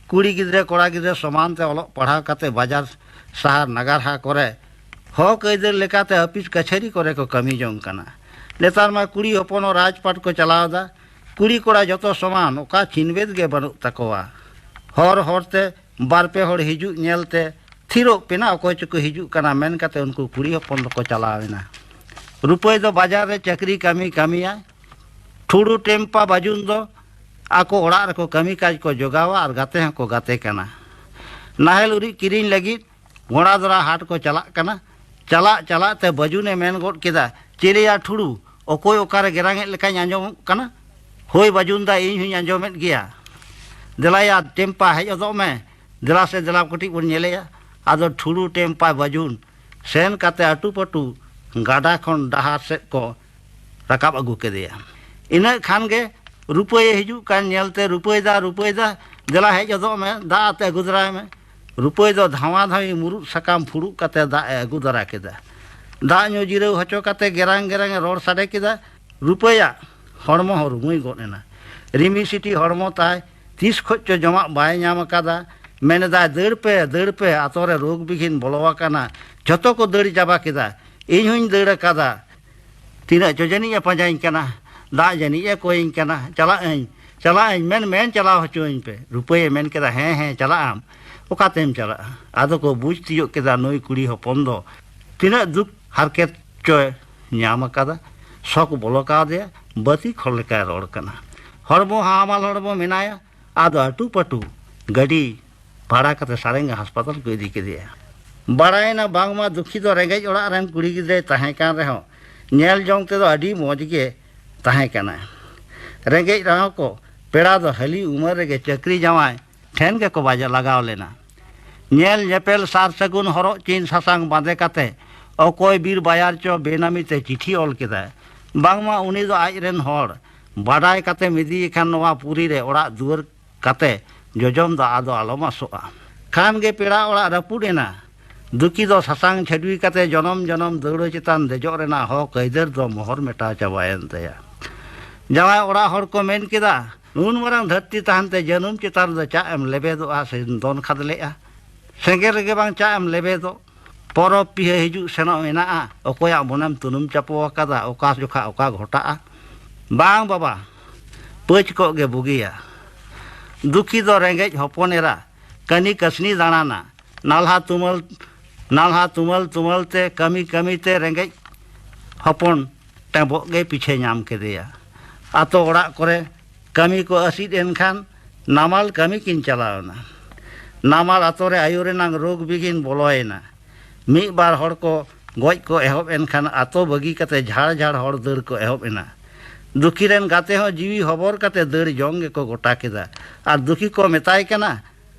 ᱠᱩᱲᱤ ᱜᱤᱫᱽᱨᱟᱹ ᱠᱚᱲᱟ ᱜᱤᱫᱽᱨᱟᱹ ᱥᱚᱢᱟᱱ ᱛᱮ ᱚᱞᱚᱜ ᱯᱟᱲᱦᱟᱣ ᱠᱟᱛᱮ ᱵᱟᱡᱟᱨ ᱥᱟᱦᱟᱨ ᱱᱟᱜᱟᱨᱦᱟ ᱠᱚᱨᱮ ᱦᱚᱠ ᱟᱹᱭᱫᱟᱹᱨ ᱞᱮᱠᱟᱛᱮ ᱟᱹᱯᱤᱥ ᱠᱟᱪᱷᱟᱹᱨᱤ ᱠᱚᱨᱮ ᱠᱚ ᱠᱟᱹᱢᱤ ᱡᱚᱝ ᱠᱟᱱᱟ᱾ ᱱᱮᱛᱟᱨ ᱢᱟ ᱠᱩᱲᱤ ᱦᱚᱯᱚᱱ ᱦᱚᱸ ᱨᱟᱡᱽᱯᱟᱴ ᱠᱚ ᱪᱟᱞᱟᱣ ᱮᱫᱟ᱾ ᱠᱩᱲᱤ ᱠᱚᱲᱟ ᱡᱚᱛᱚ ᱥᱚᱢᱟᱱ, ᱚᱠᱟ ᱪᱷᱤᱱᱵᱮᱫ ᱜᱮ ᱵᱟᱹᱱᱩᱜ ᱛᱟᱠᱚᱣᱟ᱾ ᱦᱚᱨ ᱦᱚᱨᱛᱮ ᱵᱟᱨ ᱯᱮ ᱦᱚᱲ ᱦᱤᱡᱩᱜ ᱧᱮᱞᱛᱮ ᱛᱷᱤᱨᱚᱜ ᱯᱮᱱᱟ, ᱚᱠᱚᱭ ᱪᱚᱠᱚ ᱦᱤᱡᱩᱜ ᱠᱟᱱᱟ ᱢᱮᱱ ᱠᱟᱛᱮ ᱩᱱᱠᱩ ᱠᱩᱲᱤ ᱦᱚᱯᱚᱱ ᱫᱚᱠᱚ ᱪᱟᱞᱟᱣ ᱮᱱᱟ᱾ ᱨᱩᱯᱟᱹᱭ ᱫᱚ ᱵᱟᱡᱟᱨ ᱨᱮ ᱪᱟᱹᱠᱨᱤ ᱠᱟᱹᱢᱤ ᱠᱟᱹᱢᱤᱭᱟᱭ᱾ ᱴᱷᱩᱲᱩ ᱴᱮᱢᱯᱟ ᱵᱟᱡᱩᱱ ᱫᱚ ᱟᱠᱚ ᱚᱲᱟᱜ ᱨᱮᱠᱚ ᱠᱟᱹᱢᱤ ᱠᱟᱡᱽ ᱠᱚ ᱡᱚᱜᱟᱣᱟ ᱟᱨ ᱜᱟᱛᱮ ᱦᱚᱸᱠᱚ ᱜᱟᱛᱮ ᱠᱟᱱᱟ᱾ ᱱᱟᱦᱮᱞ ᱩᱨᱤᱡ ᱠᱤᱨᱤᱧ ᱞᱟᱹᱜᱤᱫ ᱜᱚᱲᱟᱫᱚᱨᱟ ᱦᱟᱴ ᱠᱚ ᱪᱟᱞᱟᱜ ᱠᱟᱱᱟ᱾ ᱪᱟᱞᱟᱜ ᱪᱟᱞᱟᱜ ᱛᱮ ᱵᱟᱹᱡᱩᱱᱮ ᱢᱮᱱ ᱜᱚᱫ ᱠᱮᱫᱟ, "ᱪᱮᱞᱮᱭᱟ ᱴᱷᱩᱲᱩ, ᱚᱠᱚᱭ ᱚᱠᱟᱨᱮ ᱜᱮᱨᱟᱝᱮᱫ ᱞᱮᱠᱟᱧ ᱟᱸᱡᱚᱢᱚᱜ ᱠᱟᱱᱟ?" "ᱦᱳᱭ ᱵᱟᱹᱡᱩᱱ ᱫᱟ, ᱤᱧ ᱦᱚᱧ ᱟᱸᱡᱚᱢᱮᱫ ᱜᱮᱭᱟ᱾ ᱫᱮᱞᱟᱭᱟ ᱴᱮᱢᱯᱟ, ᱦᱮᱡ ᱦᱚᱫᱚᱜ ᱢᱮ᱾ ᱫᱮᱞᱟ ᱥᱮ ᱫᱮᱞᱟ, ᱠᱟᱹᱴᱤᱡ ᱵᱚᱱ ᱧᱮᱞᱮᱭᱟ᱾" ᱟᱫᱚ ᱴᱷᱩᱲᱩ, ᱴᱮᱢᱯᱟ, ᱵᱟᱹᱡᱩᱱ ᱥᱮᱱ ᱠᱟᱛᱮ ᱟᱹᱴᱩ ᱯᱟᱹᱴᱩ ᱜᱟᱰᱟ ᱠᱷᱚᱱ ᱰᱟᱦᱟᱨ ᱥᱮᱫ ᱠᱚ ᱨᱟᱠᱟᱵ ᱟᱹᱜᱩ ᱠᱮᱫᱮᱭᱟ᱾ ᱤᱱᱟᱹᱜ ᱠᱷᱟᱱ ᱜᱮ ᱨᱩᱯᱟᱹᱭᱮ ᱦᱤᱡᱩᱜ ᱠᱟᱱ ᱧᱮᱞᱛᱮ, "ᱨᱩᱯᱟᱹᱭ ᱫᱟ, ᱨᱩᱯᱟᱹᱭ ᱫᱟ, ᱫᱮᱞᱟ ᱦᱮᱡ ᱦᱚᱫᱚᱜ ᱢᱮ, ᱫᱟᱜ ᱟᱛᱮ ᱟᱹᱜᱩ ᱫᱟᱨᱟᱭ ᱢᱮ᱾" ᱨᱩᱯᱟᱹᱭ ᱫᱚ ᱫᱷᱟᱶᱟ ᱫᱷᱟᱹᱣᱤ ᱢᱩᱨᱩᱫ ᱥᱟᱠᱟᱢ ᱯᱷᱩᱲᱩᱜ ᱠᱟᱛᱮ ᱫᱟᱜ ᱮ ᱟᱹᱜᱩ ᱫᱟᱨᱟ ᱠᱮᱫᱟ᱾ ᱫᱟᱜ ᱧᱩ ᱡᱤᱨᱟᱹᱣ ᱦᱚᱪᱚ ᱠᱟᱛᱮ ᱜᱮᱨᱟᱝ ᱜᱮᱨᱟᱝ ᱮ ᱨᱚᱲ ᱥᱟᱰᱮ ᱠᱮᱫᱟ᱾ ᱨᱩᱯᱟᱹᱭᱟᱜ ᱦᱚᱲᱢᱚ ᱦᱚᱸ ᱨᱩᱢᱩᱭ ᱜᱚᱫ ᱮᱱᱟ᱾ ᱨᱤᱢᱤ ᱥᱤᱴᱤ ᱦᱚᱲᱢᱚ ᱛᱟᱭ, ᱛᱤᱥ ᱠᱷᱚᱡ ᱪᱚ ᱡᱚᱢᱟᱜ ᱵᱟᱭ ᱧᱟᱢ ᱟᱠᱟᱫᱟ᱾ ᱢᱮᱱᱮᱫᱟᱭ, "ᱫᱟᱹᱲ ᱯᱮ, ᱫᱟᱹᱲ ᱯᱮ, ᱟᱛᱳ ᱨᱮ ᱨᱳᱜᱽ ᱵᱤᱜᱷᱤᱱ ᱵᱚᱞᱚ ᱟᱠᱟᱱᱟ, ᱡᱷᱚᱛᱚ ᱠᱚ ᱫᱟᱹᱲ ᱪᱟᱵᱟ ᱠᱮᱫᱟ, ᱤᱧ ᱦᱚᱧ ᱫᱟᱹᱲ ᱟᱠᱟᱫᱟ᱾ ᱛᱤᱱᱟᱹᱜ ᱪᱚ ᱡᱟᱹᱱᱤᱡ ᱮ ᱯᱟᱸᱡᱟᱧ ᱠᱟᱱᱟ, ᱫᱟᱜ ᱡᱟᱹᱱᱤᱡ ᱮ ᱠᱚᱭᱤᱧ ᱠᱟᱱᱟ, ᱪᱟᱞᱟᱜ ᱟᱹᱧ, ᱪᱟᱞᱟᱜ ᱟᱹᱧ, ᱢᱮᱱ, ᱢᱮᱱ ᱪᱟᱞᱟᱣ ᱦᱚᱪᱚᱣᱟᱹᱧ ᱯᱮ᱾" ᱨᱩᱯᱟᱹᱭᱮ ᱢᱮᱱ ᱠᱮᱫᱟ, "ᱦᱮᱸ, ᱦᱮᱸ, ᱪᱟᱞᱟᱜ ᱟᱢ, ᱚᱠᱟᱛᱮᱢ ᱪᱟᱞᱟᱜᱼᱟ?" ᱟᱫᱚ ᱠᱚ ᱵᱩᱡᱽ ᱛᱤᱭᱳᱜ ᱠᱮᱫᱟ ᱱᱩᱭ ᱠᱩᱲᱤ ᱦᱚᱯᱚᱱ ᱫᱚ ᱛᱤᱱᱟᱹᱜ ᱫᱩᱠ ᱦᱟᱨᱠᱮᱛ ᱪᱚᱭ ᱧᱟᱢ ᱟᱠᱟᱫᱟ, ᱥᱚᱠ ᱵᱚᱞᱚ ᱠᱟᱣᱫᱮᱭᱟ, ᱵᱟᱹᱛᱤ ᱠᱷᱚᱲ ᱞᱮᱠᱟᱭ ᱨᱚᱲ ᱠᱟᱱᱟ᱾ ᱦᱚᱲᱢᱚ ᱦᱟᱢᱟᱞ ᱦᱚᱲᱢᱚ ᱢᱮᱱᱟᱭᱟ, ᱟᱫᱚ ᱟᱹᱴᱩ ᱯᱟᱹᱴᱩ ᱜᱟᱹᱰᱤ ᱵᱷᱟᱲᱟ ᱠᱟᱛᱮ ᱥᱟᱨᱮᱝᱜᱟ ᱦᱟᱥᱯᱟᱛᱟᱞ ᱠᱚ ᱤᱫᱤ ᱠᱮᱫᱮᱭᱟ᱾ ᱵᱟᱲᱟᱭᱮᱱᱟ ᱵᱟᱝᱢᱟ ᱫᱩᱠᱷᱤ ᱫᱚ ᱨᱮᱸᱜᱮᱡ ᱚᱲᱟᱜ ᱨᱮᱱ ᱠᱩᱲᱤ ᱜᱤᱫᱽᱨᱟᱹᱭ ᱛᱟᱦᱮᱸ ᱠᱟᱱ ᱨᱮᱦᱚᱸ ᱧᱮᱞ ᱡᱚᱝ ᱛᱮᱫᱚ ᱟᱹᱰᱤ ᱢᱚᱡᱽ ᱜᱮ ᱛᱟᱦᱮᱸ ᱠᱟᱱᱟ᱾ ᱨᱮᱸᱜᱮᱡ ᱨᱮᱦᱚᱸ ᱠᱚ ᱯᱮᱲᱟ ᱫᱚ ᱦᱟᱹᱞᱤ ᱩᱢᱮᱨ ᱨᱮᱜᱮ ᱪᱟᱹᱠᱨᱤ ᱡᱟᱶᱟᱭ ᱴᱷᱮᱱ ᱜᱮᱠᱚ ᱵᱟᱡᱟ ᱞᱟᱜᱟᱣ ᱞᱮᱱᱟ᱾ ᱧᱮᱞ ᱧᱮᱯᱮᱞ ᱥᱟᱨ ᱥᱟᱹᱜᱩᱱ ᱦᱚᱨᱚᱜ ᱪᱤᱱ ᱥᱟᱥᱟᱝ ᱵᱟᱸᱫᱮ ᱠᱟᱛᱮ ᱚᱠᱚᱭ ᱵᱤᱨ ᱵᱟᱭᱟᱨ ᱪᱚ ᱵᱮᱱᱟᱢᱤ ᱛᱮ ᱪᱤᱴᱷᱤ ᱚᱞ ᱠᱮᱫᱟᱭ᱾ ᱵᱟᱝᱢᱟ ᱩᱱᱤ ᱫᱚ ᱟᱡ ᱨᱮᱱ ᱦᱚᱲ, ᱵᱟᱰᱟᱭ ᱠᱟᱛᱮᱢ ᱤᱫᱤᱭᱮ ᱠᱷᱟᱱ ᱱᱚᱣᱟ ᱯᱩᱨᱤ ᱨᱮ ᱚᱲᱟᱜ ᱫᱩᱣᱟᱹᱨ ᱠᱟᱛᱮ ᱡᱚᱡᱚᱢ ᱫᱚ ᱟᱫᱚ ᱟᱞᱚᱢ ᱟᱥᱚᱜᱼᱟ᱾ ᱠᱷᱟᱱ ᱜᱮ ᱯᱮᱲᱟ ᱚᱲᱟᱜ ᱨᱟᱹᱯᱩᱫ ᱮᱱᱟ᱾ ᱫᱩᱠᱷᱤ ᱫᱚ ᱥᱟᱥᱟᱝ ᱪᱷᱟᱹᱰᱣᱤ ᱠᱟᱛᱮ ᱡᱚᱱᱚᱢ ᱡᱚᱱᱚᱢ ᱫᱟᱹᱣᱲᱟᱹ ᱪᱮᱛᱟᱱ ᱫᱮᱡᱚᱜ ᱨᱮᱱᱟᱜ ᱦᱚᱠ ᱟᱹᱭᱫᱟᱹᱨ ᱫᱚ ᱢᱚᱦᱚᱨ ᱢᱮᱴᱟᱣ ᱪᱟᱵᱟᱭᱮᱱ ᱛᱟᱭᱟ᱾ ᱡᱟᱶᱟᱭ ᱚᱲᱟᱜ ᱦᱚᱲ ᱠᱚ ᱢᱮᱱ ᱠᱮᱫᱟ, "ᱱᱩᱱ ᱢᱟᱨᱟᱝ ᱫᱷᱟᱹᱨᱛᱤ ᱛᱟᱦᱮᱱ ᱛᱮ ᱡᱟᱹᱱᱩᱢ ᱪᱮᱛᱟᱱ ᱨᱮᱫᱚ ᱪᱟᱜ ᱮᱢ ᱞᱮᱵᱮᱫᱚᱜᱼᱟ ᱥᱮ ᱫᱚᱱ ᱠᱷᱟᱫᱽᱞᱮᱜᱼᱟ? ᱥᱮᱸᱜᱮᱞ ᱨᱮᱜᱮ ᱵᱟᱝ ᱪᱟᱜ ᱮᱢ ᱞᱮᱵᱮᱫᱚᱜ? ᱯᱚᱨᱚᱵᱽ ᱯᱤᱦᱟᱹ ᱦᱤᱡᱩᱜ ᱥᱮᱱᱚᱜ ᱢᱮᱱᱟᱜᱼᱟ, ᱚᱠᱚᱭᱟᱜ ᱢᱚᱱᱮᱢ ᱛᱩᱱᱩᱢ ᱪᱟᱯᱚ ᱟᱠᱟᱫᱟ, ᱚᱠᱟ ᱡᱚᱠᱷᱟ ᱚᱠᱟ ᱜᱷᱚᱴᱟᱜᱼᱟ? ᱵᱟᱝ ᱵᱟᱵᱟ, ᱯᱟᱹᱪ ᱠᱚᱜ ᱜᱮ ᱵᱩᱜᱤᱭᱟ᱾ ᱫᱩᱠᱷᱤ ᱫᱚ ᱨᱮᱸᱜᱮᱡ ᱦᱚᱯᱚᱱ ᱮᱨᱟ ᱠᱟᱹᱱᱤ ᱠᱟᱹᱥᱱᱤ ᱫᱟᱬᱟᱱᱟ, ᱱᱟᱞᱦᱟ ᱛᱩᱢᱟᱹᱞ, ᱱᱟᱞᱦᱟ ᱛᱩᱢᱟᱹᱞ ᱛᱩᱢᱟᱹᱞ ᱛᱮ ᱠᱟᱹᱢᱤ ᱠᱟᱹᱢᱤ ᱛᱮ ᱨᱮᱸᱜᱮᱡ ᱦᱚᱯᱚᱱ ᱴᱮᱸᱵᱚᱜ ᱜᱮ ᱯᱤᱪᱷᱟᱹ ᱧᱟᱢ ᱠᱮᱫᱮᱭᱟ᱾ ᱟᱛᱳ ᱚᱲᱟᱜ ᱠᱚᱨᱮ ᱠᱟᱹᱢᱤ ᱠᱚ ᱟᱹᱥᱤᱫ ᱮᱱ ᱠᱷᱟᱱ ᱱᱟᱢᱟᱞ ᱠᱟᱹᱢᱤ ᱠᱤᱱ ᱪᱟᱞᱟᱣ ᱮᱱᱟ᱾ ᱱᱟᱢᱟᱞ ᱟᱛᱳ ᱨᱮ ᱟᱭᱳ ᱨᱮᱱᱟᱜ ᱨᱳᱜᱽ ᱵᱤᱜᱷᱤᱱ ᱵᱚᱞᱚᱭᱮᱱᱟ᱾ ᱢᱤᱫ ᱵᱟᱨ ᱦᱚᱲ ᱠᱚ ᱜᱚᱡ ᱠᱚ ᱮᱦᱚᱵ ᱮᱱ ᱠᱷᱟᱱ ᱟᱛᱳ ᱵᱟᱹᱜᱤ ᱠᱟᱛᱮ ᱡᱷᱟᱲ ᱡᱷᱟᱲ ᱦᱚᱲ ᱫᱟᱹᱲ ᱠᱚ ᱮᱦᱚᱵ ᱮᱱᱟ᱾ ᱫᱩᱠᱷᱤ ᱨᱮᱱ ᱜᱟᱛᱮ ᱦᱚᱸ ᱡᱤᱣᱤ ᱦᱚᱵᱚᱨ ᱠᱟᱛᱮ ᱫᱟᱹᱲ ᱡᱚᱝ ᱜᱮᱠᱚ ᱜᱚᱴᱟ ᱠᱮᱫᱟ᱾ ᱟᱨ ᱫᱩᱠᱷᱤ ᱠᱚ ᱢᱮᱛᱟᱭ ᱠᱟᱱᱟ,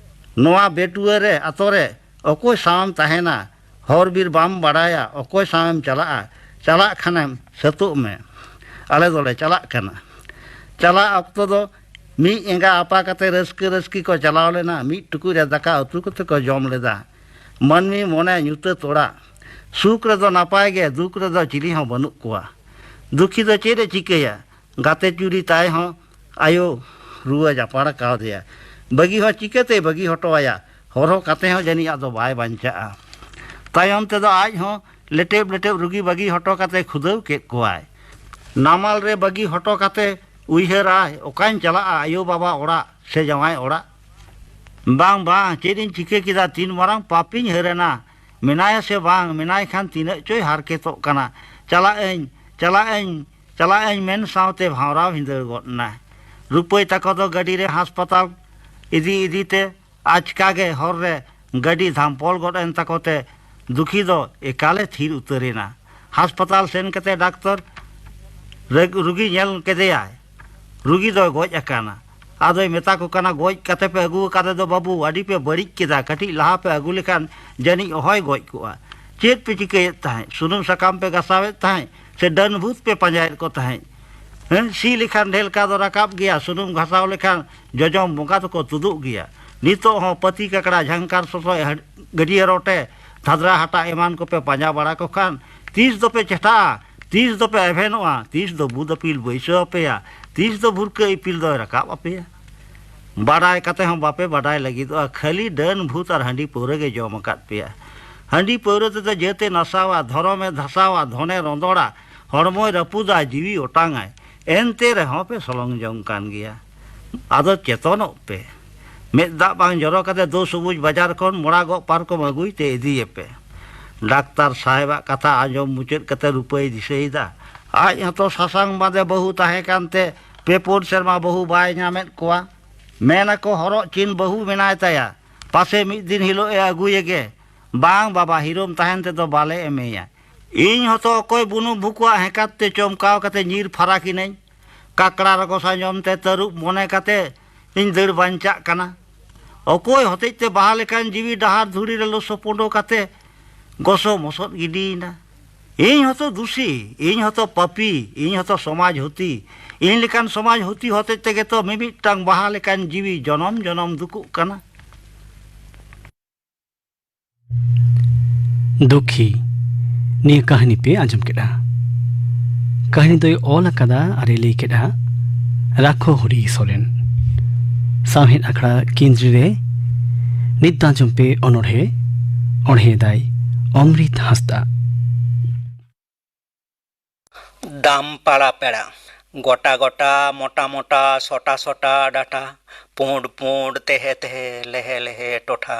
"ᱱᱚᱣᱟ ᱵᱮᱴᱩᱣᱟᱹ ᱨᱮ ᱟᱛᱳ ᱨᱮ ᱚᱠᱚᱭ ᱥᱟᱶᱮᱢ ᱛᱟᱦᱮᱱᱟ? ᱦᱚᱨ ᱵᱤᱨ ᱵᱟᱢ ᱵᱟᱲᱟᱭᱟ, ᱚᱠᱚᱭ ᱥᱟᱶᱮᱢ ᱪᱟᱞᱟᱜᱼᱟ? ᱪᱟᱞᱟᱜ ᱠᱷᱟᱱᱮᱢ ᱥᱟᱹᱛᱚᱜ ᱢᱮ, ᱟᱞᱮ ᱫᱚᱞᱮ ᱪᱟᱞᱟᱜ ᱠᱟᱱᱟ᱾" ᱪᱟᱞᱟᱜ ᱚᱠᱛᱚ ᱫᱚ ᱢᱤᱫ ᱮᱸᱜᱟ ᱟᱯᱟ ᱠᱟᱛᱮ ᱨᱟᱹᱥᱠᱟᱹ ᱨᱟᱹᱥᱠᱤ ᱠᱚ ᱪᱟᱞᱟᱣ ᱞᱮᱱᱟ᱾ ᱢᱤᱫ ᱴᱩᱠᱩᱡ ᱨᱮ ᱫᱟᱠᱟ ᱩᱛᱩ ᱠᱟᱛᱮ ᱠᱚ ᱡᱚᱢ ᱞᱮᱫᱟ᱾ ᱢᱟᱹᱱᱢᱤ ᱢᱚᱱᱮ ᱧᱩᱛᱟᱹᱛ ᱚᱲᱟᱜ᱾ ᱥᱩᱠ ᱨᱮᱫᱚ ᱱᱟᱯᱟᱭ ᱜᱮ, ᱫᱩᱠ ᱨᱮᱫᱚ ᱪᱤᱞᱤ ᱦᱚᱸ ᱵᱟᱹᱱᱩᱜ ᱠᱚᱣᱟ᱾ ᱫᱩᱠᱷᱤ ᱫᱚ ᱪᱮᱫ ᱮ ᱪᱤᱠᱟᱹᱭᱟ? ᱜᱟᱛᱮ ᱪᱩᱨᱤ ᱛᱟᱭ ᱦᱚᱸ ᱟᱭᱳ ᱨᱩᱣᱟᱹ ᱡᱟᱯᱟᱲ ᱠᱟᱣᱫᱮᱭᱟ᱾ ᱵᱟᱹᱜᱤ ᱦᱚᱸ ᱪᱤᱠᱟᱹᱛᱮᱭ ᱵᱟᱹᱜᱤ ᱦᱚᱴᱚ ᱟᱭᱟ? ᱦᱚᱨᱦᱚ ᱠᱟᱛᱮ ᱦᱚᱸ ᱡᱟᱹᱱᱤᱡ ᱟᱫᱚ ᱵᱟᱭ ᱵᱟᱧᱪᱟᱜᱼᱟ᱾ ᱛᱟᱭᱚᱢ ᱛᱮᱫᱚ ᱟᱡ ᱦᱚᱸ ᱞᱮᱴᱮᱵ ᱞᱮᱴᱮᱵ ᱨᱩᱜᱤ ᱵᱟᱹᱜᱤ ᱦᱚᱴᱚ ᱠᱟᱛᱮ ᱠᱷᱩᱫᱟᱹᱣ ᱠᱮᱫ ᱠᱚᱣᱟᱭ᱾ ᱱᱟᱢᱟᱞ ᱨᱮ ᱵᱟᱹᱜᱤ ᱦᱚᱴᱚ ᱠᱟᱛᱮ ᱩᱭᱦᱟᱹᱨᱟᱭ, "ᱚᱠᱟᱧ ᱪᱟᱞᱟᱜᱼᱟ ᱟᱭᱳ ᱵᱟᱵᱟ ᱚᱲᱟᱜ ᱥᱮ ᱡᱟᱶᱟᱭ ᱚᱲᱟᱜ? ᱵᱟᱝ, ᱵᱟᱝ, ᱪᱮᱫ ᱤᱧ ᱪᱤᱠᱟᱹ ᱠᱮᱫᱟ? ᱛᱤᱱ ᱢᱟᱨᱟᱝ ᱯᱟᱯᱤᱧ ᱦᱟᱹᱨ ᱮᱱᱟ? ᱢᱮᱱᱟᱭᱟ ᱥᱮ ᱵᱟᱝ? ᱢᱮᱱᱟᱭ ᱠᱷᱟᱱ ᱛᱤᱱᱟᱹᱜ ᱪᱚᱭ ᱦᱟᱨᱠᱮᱛᱚᱜ ᱠᱟᱱᱟ᱾ ᱪᱟᱞᱟᱜ ᱟᱹᱧ, ᱪᱟᱞᱟᱜ ᱟᱹᱧ, ᱪᱟᱞᱟᱜ ᱟᱹᱧ" ᱢᱮᱱ ᱥᱟᱶᱛᱮ ᱵᱷᱟᱶᱨᱟᱣ ᱵᱷᱤᱸᱫᱟᱹᱲ ᱜᱚᱫ ᱮᱱᱟᱭ᱾ ᱨᱩᱯᱟᱹᱭ ᱛᱟᱠᱚ ᱫᱚ ᱜᱟᱹᱰᱤ ᱨᱮ ᱦᱟᱥᱯᱟᱛᱟᱞ ᱤᱫᱤ ᱤᱫᱤ ᱛᱮ ᱟᱪᱠᱟ ᱜᱮ ᱦᱚᱨ ᱨᱮ ᱜᱟᱹᱰᱤ ᱫᱷᱟᱢᱯᱚᱞ ᱜᱚᱫ ᱮᱱ ᱛᱟᱠᱚ ᱛᱮ ᱫᱩᱠᱷᱤ ᱫᱚ ᱮᱠᱟᱞᱮ ᱛᱷᱤᱨ ᱩᱛᱟᱹᱨ ᱮᱱᱟ᱾ ᱦᱟᱥᱯᱟᱛᱟᱞ ᱥᱮᱱ ᱠᱟᱛᱮ ᱰᱟᱠᱛᱚᱨ ᱨᱮ-, ᱨᱩᱜᱤ ᱧᱮᱞ ᱠᱮᱫᱮᱭᱟᱭ᱾ ᱨᱩᱜᱤ ᱫᱚᱭ ᱜᱚᱡ ᱟᱠᱟᱱᱟ᱾ ᱟᱫᱚᱭ ᱢᱮᱛᱟ ᱠᱚ ᱠᱟᱱᱟ, "ᱜᱚᱡ ᱠᱟᱛᱮ ᱯᱮ ᱟᱹᱜᱩ ᱟᱠᱟᱫᱮ ᱫᱚ ᱵᱟᱹᱵᱩ, ᱟᱹᱰᱤ ᱯᱮ ᱵᱟᱹᱲᱤᱡ ᱠᱮᱫᱟ᱾ ᱠᱟᱹᱴᱤᱡ ᱞᱟᱦᱟ ᱯᱮ ᱟᱹᱜᱩ ᱞᱮᱠᱷᱟᱱ ᱡᱟᱹᱱᱤᱡ ᱚᱦᱚᱭ ᱜᱚᱡ ᱠᱚᱜᱼᱟ᱾ ᱪᱮᱫ ᱯᱮ ᱪᱤᱠᱟᱹᱭᱮᱫ ᱛᱟᱦᱮᱸᱫ? ᱥᱩᱱᱩᱢ ᱥᱟᱠᱟᱢ ᱯᱮ ᱜᱟᱥᱟᱣᱮᱫ ᱛᱟᱦᱮᱸᱫ ᱥᱮ ᱰᱟᱹᱱ ᱵᱷᱩᱛ ᱯᱮ ᱯᱟᱸᱡᱟᱭᱮᱫ ᱠᱚ ᱛᱟᱦᱮᱸᱫ? ᱦᱮᱸ, ᱥᱤ ᱞᱮᱠᱷᱟᱱ ᱰᱷᱮᱞᱠᱟ ᱫᱚ ᱨᱟᱠᱟᱵ ᱜᱮᱭᱟ, ᱥᱩᱱᱩᱢ ᱜᱷᱟᱥᱟᱣ ᱞᱮᱠᱷᱟᱱ ᱡᱚᱡᱚᱢ ᱵᱚᱸᱜᱟ ᱫᱚᱠᱚ ᱛᱩᱫᱩᱜ ᱜᱮᱭᱟ᱾ ᱱᱤᱛᱚᱜ ᱦᱚᱸ ᱯᱟᱹᱛᱤ ᱠᱟᱠᱲᱟ ᱡᱷᱟᱝᱠᱟᱨ ᱥᱚᱥᱚᱭ ᱦᱟᱹᱰ-, ᱜᱟᱹᱰᱭᱟᱹ ᱨᱚᱴᱮ ᱫᱷᱟᱫᱽᱨᱟ ᱦᱟᱴᱟᱜ ᱮᱢᱟᱱ ᱠᱚᱯᱮ ᱯᱟᱸᱡᱟ ᱵᱟᱲᱟ ᱠᱚ ᱠᱷᱟᱱ ᱛᱤᱥ ᱫᱚᱯᱮ ᱪᱮᱴᱷᱟᱜᱼᱟ? ᱛᱤᱥ ᱫᱚᱯᱮ ᱮᱵᱷᱮᱱᱚᱜᱼᱟ? ᱛᱤᱥ ᱫᱚ ᱵᱩᱫ ᱟᱹᱯᱤᱞ ᱵᱟᱹᱭᱥᱟᱹᱣ ᱟᱯᱮᱭᱟ? ᱛᱤᱥ ᱫᱚ ᱵᱷᱩᱨᱠᱟᱹ ᱤᱯᱤᱞ ᱫᱚᱭ ᱨᱟᱠᱟᱵ ᱟᱯᱮᱭᱟ?" ᱵᱟᱰᱟᱭ ᱠᱟᱛᱮ ᱦᱚᱸ ᱵᱟᱯᱮ ᱵᱟᱰᱟᱭ ᱞᱟᱹᱜᱤᱫᱚᱜᱼᱟ, ᱠᱷᱟᱹᱞᱤ ᱰᱟᱹᱱ ᱵᱷᱩᱛ ᱟᱨ ᱦᱟᱺᱰᱤ ᱯᱟᱹᱣᱨᱟᱹ ᱜᱮ ᱡᱚᱢ ᱟᱠᱟᱫ ᱯᱮᱭᱟ᱾ ᱦᱟᱺᱰᱤ ᱯᱟᱹᱣᱨᱟᱹ ᱛᱮᱫᱚ ᱡᱟᱹᱛᱮ ᱱᱟᱥᱟᱣᱟ, ᱫᱷᱚᱨᱚᱢᱮ ᱫᱷᱟᱥᱟᱣᱟ, ᱫᱷᱚᱱᱮ ᱨᱚᱸᱫᱚᱲᱟ, ᱦᱚᱲᱢᱚᱭ ᱨᱟᱹᱯᱩᱫᱟ, ᱡᱤᱣᱤ ᱚᱴᱟᱝᱟᱭ, ᱮᱱᱛᱮ ᱨᱮᱦᱚᱸ ᱯᱮ ᱥᱚᱞᱚᱝ ᱡᱚᱝ ᱠᱟᱱ ᱜᱮᱭᱟ᱾ ᱟᱫᱚ ᱪᱮᱛᱚᱱᱚᱜ ᱯᱮ᱾ ᱢᱮᱫ ᱫᱟᱜ ᱵᱟᱝ ᱡᱚᱨᱚ ᱠᱟᱛᱮ ᱫᱳ ᱥᱩᱵᱩᱡ ᱵᱟᱡᱟᱨ ᱠᱷᱚᱱ ᱢᱚᱲᱟ ᱜᱚᱜ ᱯᱟᱨᱠᱚᱢ ᱟᱹᱜᱩᱭ ᱛᱮ ᱤᱫᱤᱭᱮᱯᱮ᱾ ᱰᱟᱠᱛᱟᱨ ᱥᱟᱦᱮᱵᱟᱜ ᱠᱟᱛᱷᱟ ᱟᱸᱡᱚᱢ ᱢᱩᱪᱟᱹᱫ ᱠᱟᱛᱮ ᱨᱩᱯᱟᱹᱭ ᱫᱤᱥᱟᱹᱭᱮᱫᱟ, ᱟᱡ ᱦᱚᱸᱛᱚ ᱥᱟᱥᱟᱝ ᱵᱟᱸᱫᱮ ᱵᱟᱹᱦᱩ ᱛᱟᱦᱮᱸ ᱠᱟᱱᱛᱮ ᱯᱮ ᱯᱩᱱ ᱥᱮᱨᱢᱟ ᱵᱟᱹᱦᱩ ᱵᱟᱭ ᱧᱟᱢᱮᱫ ᱠᱚᱣᱟ᱾ ᱢᱮᱱ ᱟᱠᱚ ᱦᱚᱨᱚᱜ ᱪᱤᱱ ᱵᱟᱹᱦᱩ ᱢᱮᱱᱟᱭ ᱛᱟᱭᱟ, ᱯᱟᱥᱮ ᱢᱤᱫ ᱫᱤᱱ ᱦᱤᱞᱳᱜ ᱮ ᱟᱹᱜᱩᱭᱮᱜᱮ᱾ ᱵᱟᱝ ᱵᱟᱵᱟ, ᱦᱤᱨᱳᱢ ᱛᱟᱦᱮᱱ ᱛᱮᱫᱚ ᱵᱟᱞᱮ ᱮᱢᱮᱭᱟ᱾ ᱤᱧ ᱦᱚᱸᱛᱚ ᱚᱠᱚᱭ ᱵᱩᱱᱩᱢ ᱵᱷᱩᱠᱩᱣᱟᱜ ᱦᱮᱸᱠᱟᱛ ᱛᱮ ᱪᱚᱢᱠᱟᱣ ᱠᱟᱛᱮ ᱧᱤᱨ ᱯᱷᱟᱨᱟᱠ ᱤᱱᱟᱹᱧ᱾ ᱠᱟᱠᱲᱟ ᱨᱚᱜᱚ ᱥᱟᱸᱡᱚᱢ ᱛᱮ ᱛᱟᱹᱨᱩᱵ ᱢᱚᱱᱮ ᱠᱟᱛᱮ ᱤᱧ ᱫᱟᱹᱲ ᱵᱟᱧᱪᱟᱜ ᱠᱟᱱᱟ᱾ ᱚᱠᱚᱭ ᱦᱚᱛᱮᱡ ᱛᱮ ᱵᱟᱦᱟ ᱞᱮᱠᱟᱱ ᱡᱤᱣᱤ ᱰᱟᱦᱟᱨ ᱫᱷᱩᱲᱤ ᱨᱮ ᱞᱚᱥᱚ ᱯᱩᱸᱰᱚ ᱠᱟᱛᱮ ᱜᱚᱥᱚ ᱢᱚᱥᱚᱫ ᱜᱤᱰᱤᱭᱮᱱᱟ? ᱤᱧ ᱦᱚᱸᱛᱚ ᱫᱩᱥᱤ, ᱤᱧ ᱦᱚᱸᱛᱚ ᱯᱟᱯᱤ, ᱤᱧ ᱦᱚᱸᱛᱚ ᱥᱚᱢᱟᱡᱽ ᱦᱩᱛᱤ᱾ ᱤᱧ ᱞᱮᱠᱟᱱ ᱥᱚᱢᱟᱡᱽ ᱦᱩᱛᱤ ᱦᱚᱛᱮᱡ ᱛᱮᱜᱮ ᱛᱚ ᱢᱤᱢᱤᱫᱴᱟᱝ ᱵᱟᱦᱟ ᱞᱮᱠᱟᱱ ᱡᱤᱣᱤ ᱡᱚᱱᱚᱢ ᱡᱚᱱᱚᱢ ᱫᱩᱠᱩᱜ ᱠᱟᱱᱟ᱾ ᱫᱩᱠᱷᱤ᱾ ᱱᱤᱭᱟᱹ ᱠᱟᱹᱦᱱᱤ ᱯᱮ ᱟᱸᱡᱚᱢ ᱠᱮᱫᱟ᱾ ᱠᱟᱹᱦᱱᱤ ᱫᱚᱭ ᱚᱞ ᱟᱠᱟᱫᱟ ᱟᱨᱮ ᱞᱟᱹᱭ ᱠᱮᱫᱟ ᱨᱟᱠᱷᱚ ᱦᱚᱨᱤ ᱥᱚᱨᱮᱱ᱾ ᱥᱟᱶᱦᱮᱫ ᱟᱠᱷᱲᱟ ᱠᱮᱱᱫᱽᱨᱤ ᱨᱮ ᱱᱤᱛ ᱫᱚ ᱟᱸᱡᱚᱢ ᱯᱮ ᱚᱱᱚᱬᱦᱮ᱾ ᱚᱬᱦᱮ ᱫᱟᱭ ᱚᱢᱨᱤᱛ ᱦᱟᱸᱥᱫᱟ᱾ ᱫᱟᱢ ᱯᱟᱲᱟ ᱯᱮᱲᱟ᱾ ᱜᱚᱴᱟ ᱜᱚᱴᱟ ᱢᱚᱴᱟ ᱢᱚᱴᱟ ᱥᱚᱴᱟ ᱥᱚᱴᱟ ᱰᱟᱴᱟ, ᱯᱩᱸᱰ ᱯᱩᱸᱰ ᱛᱮᱦᱮ ᱛᱮᱦᱮ ᱞᱮᱦᱮ ᱞᱮᱦᱮ ᱴᱚᱴᱷᱟ᱾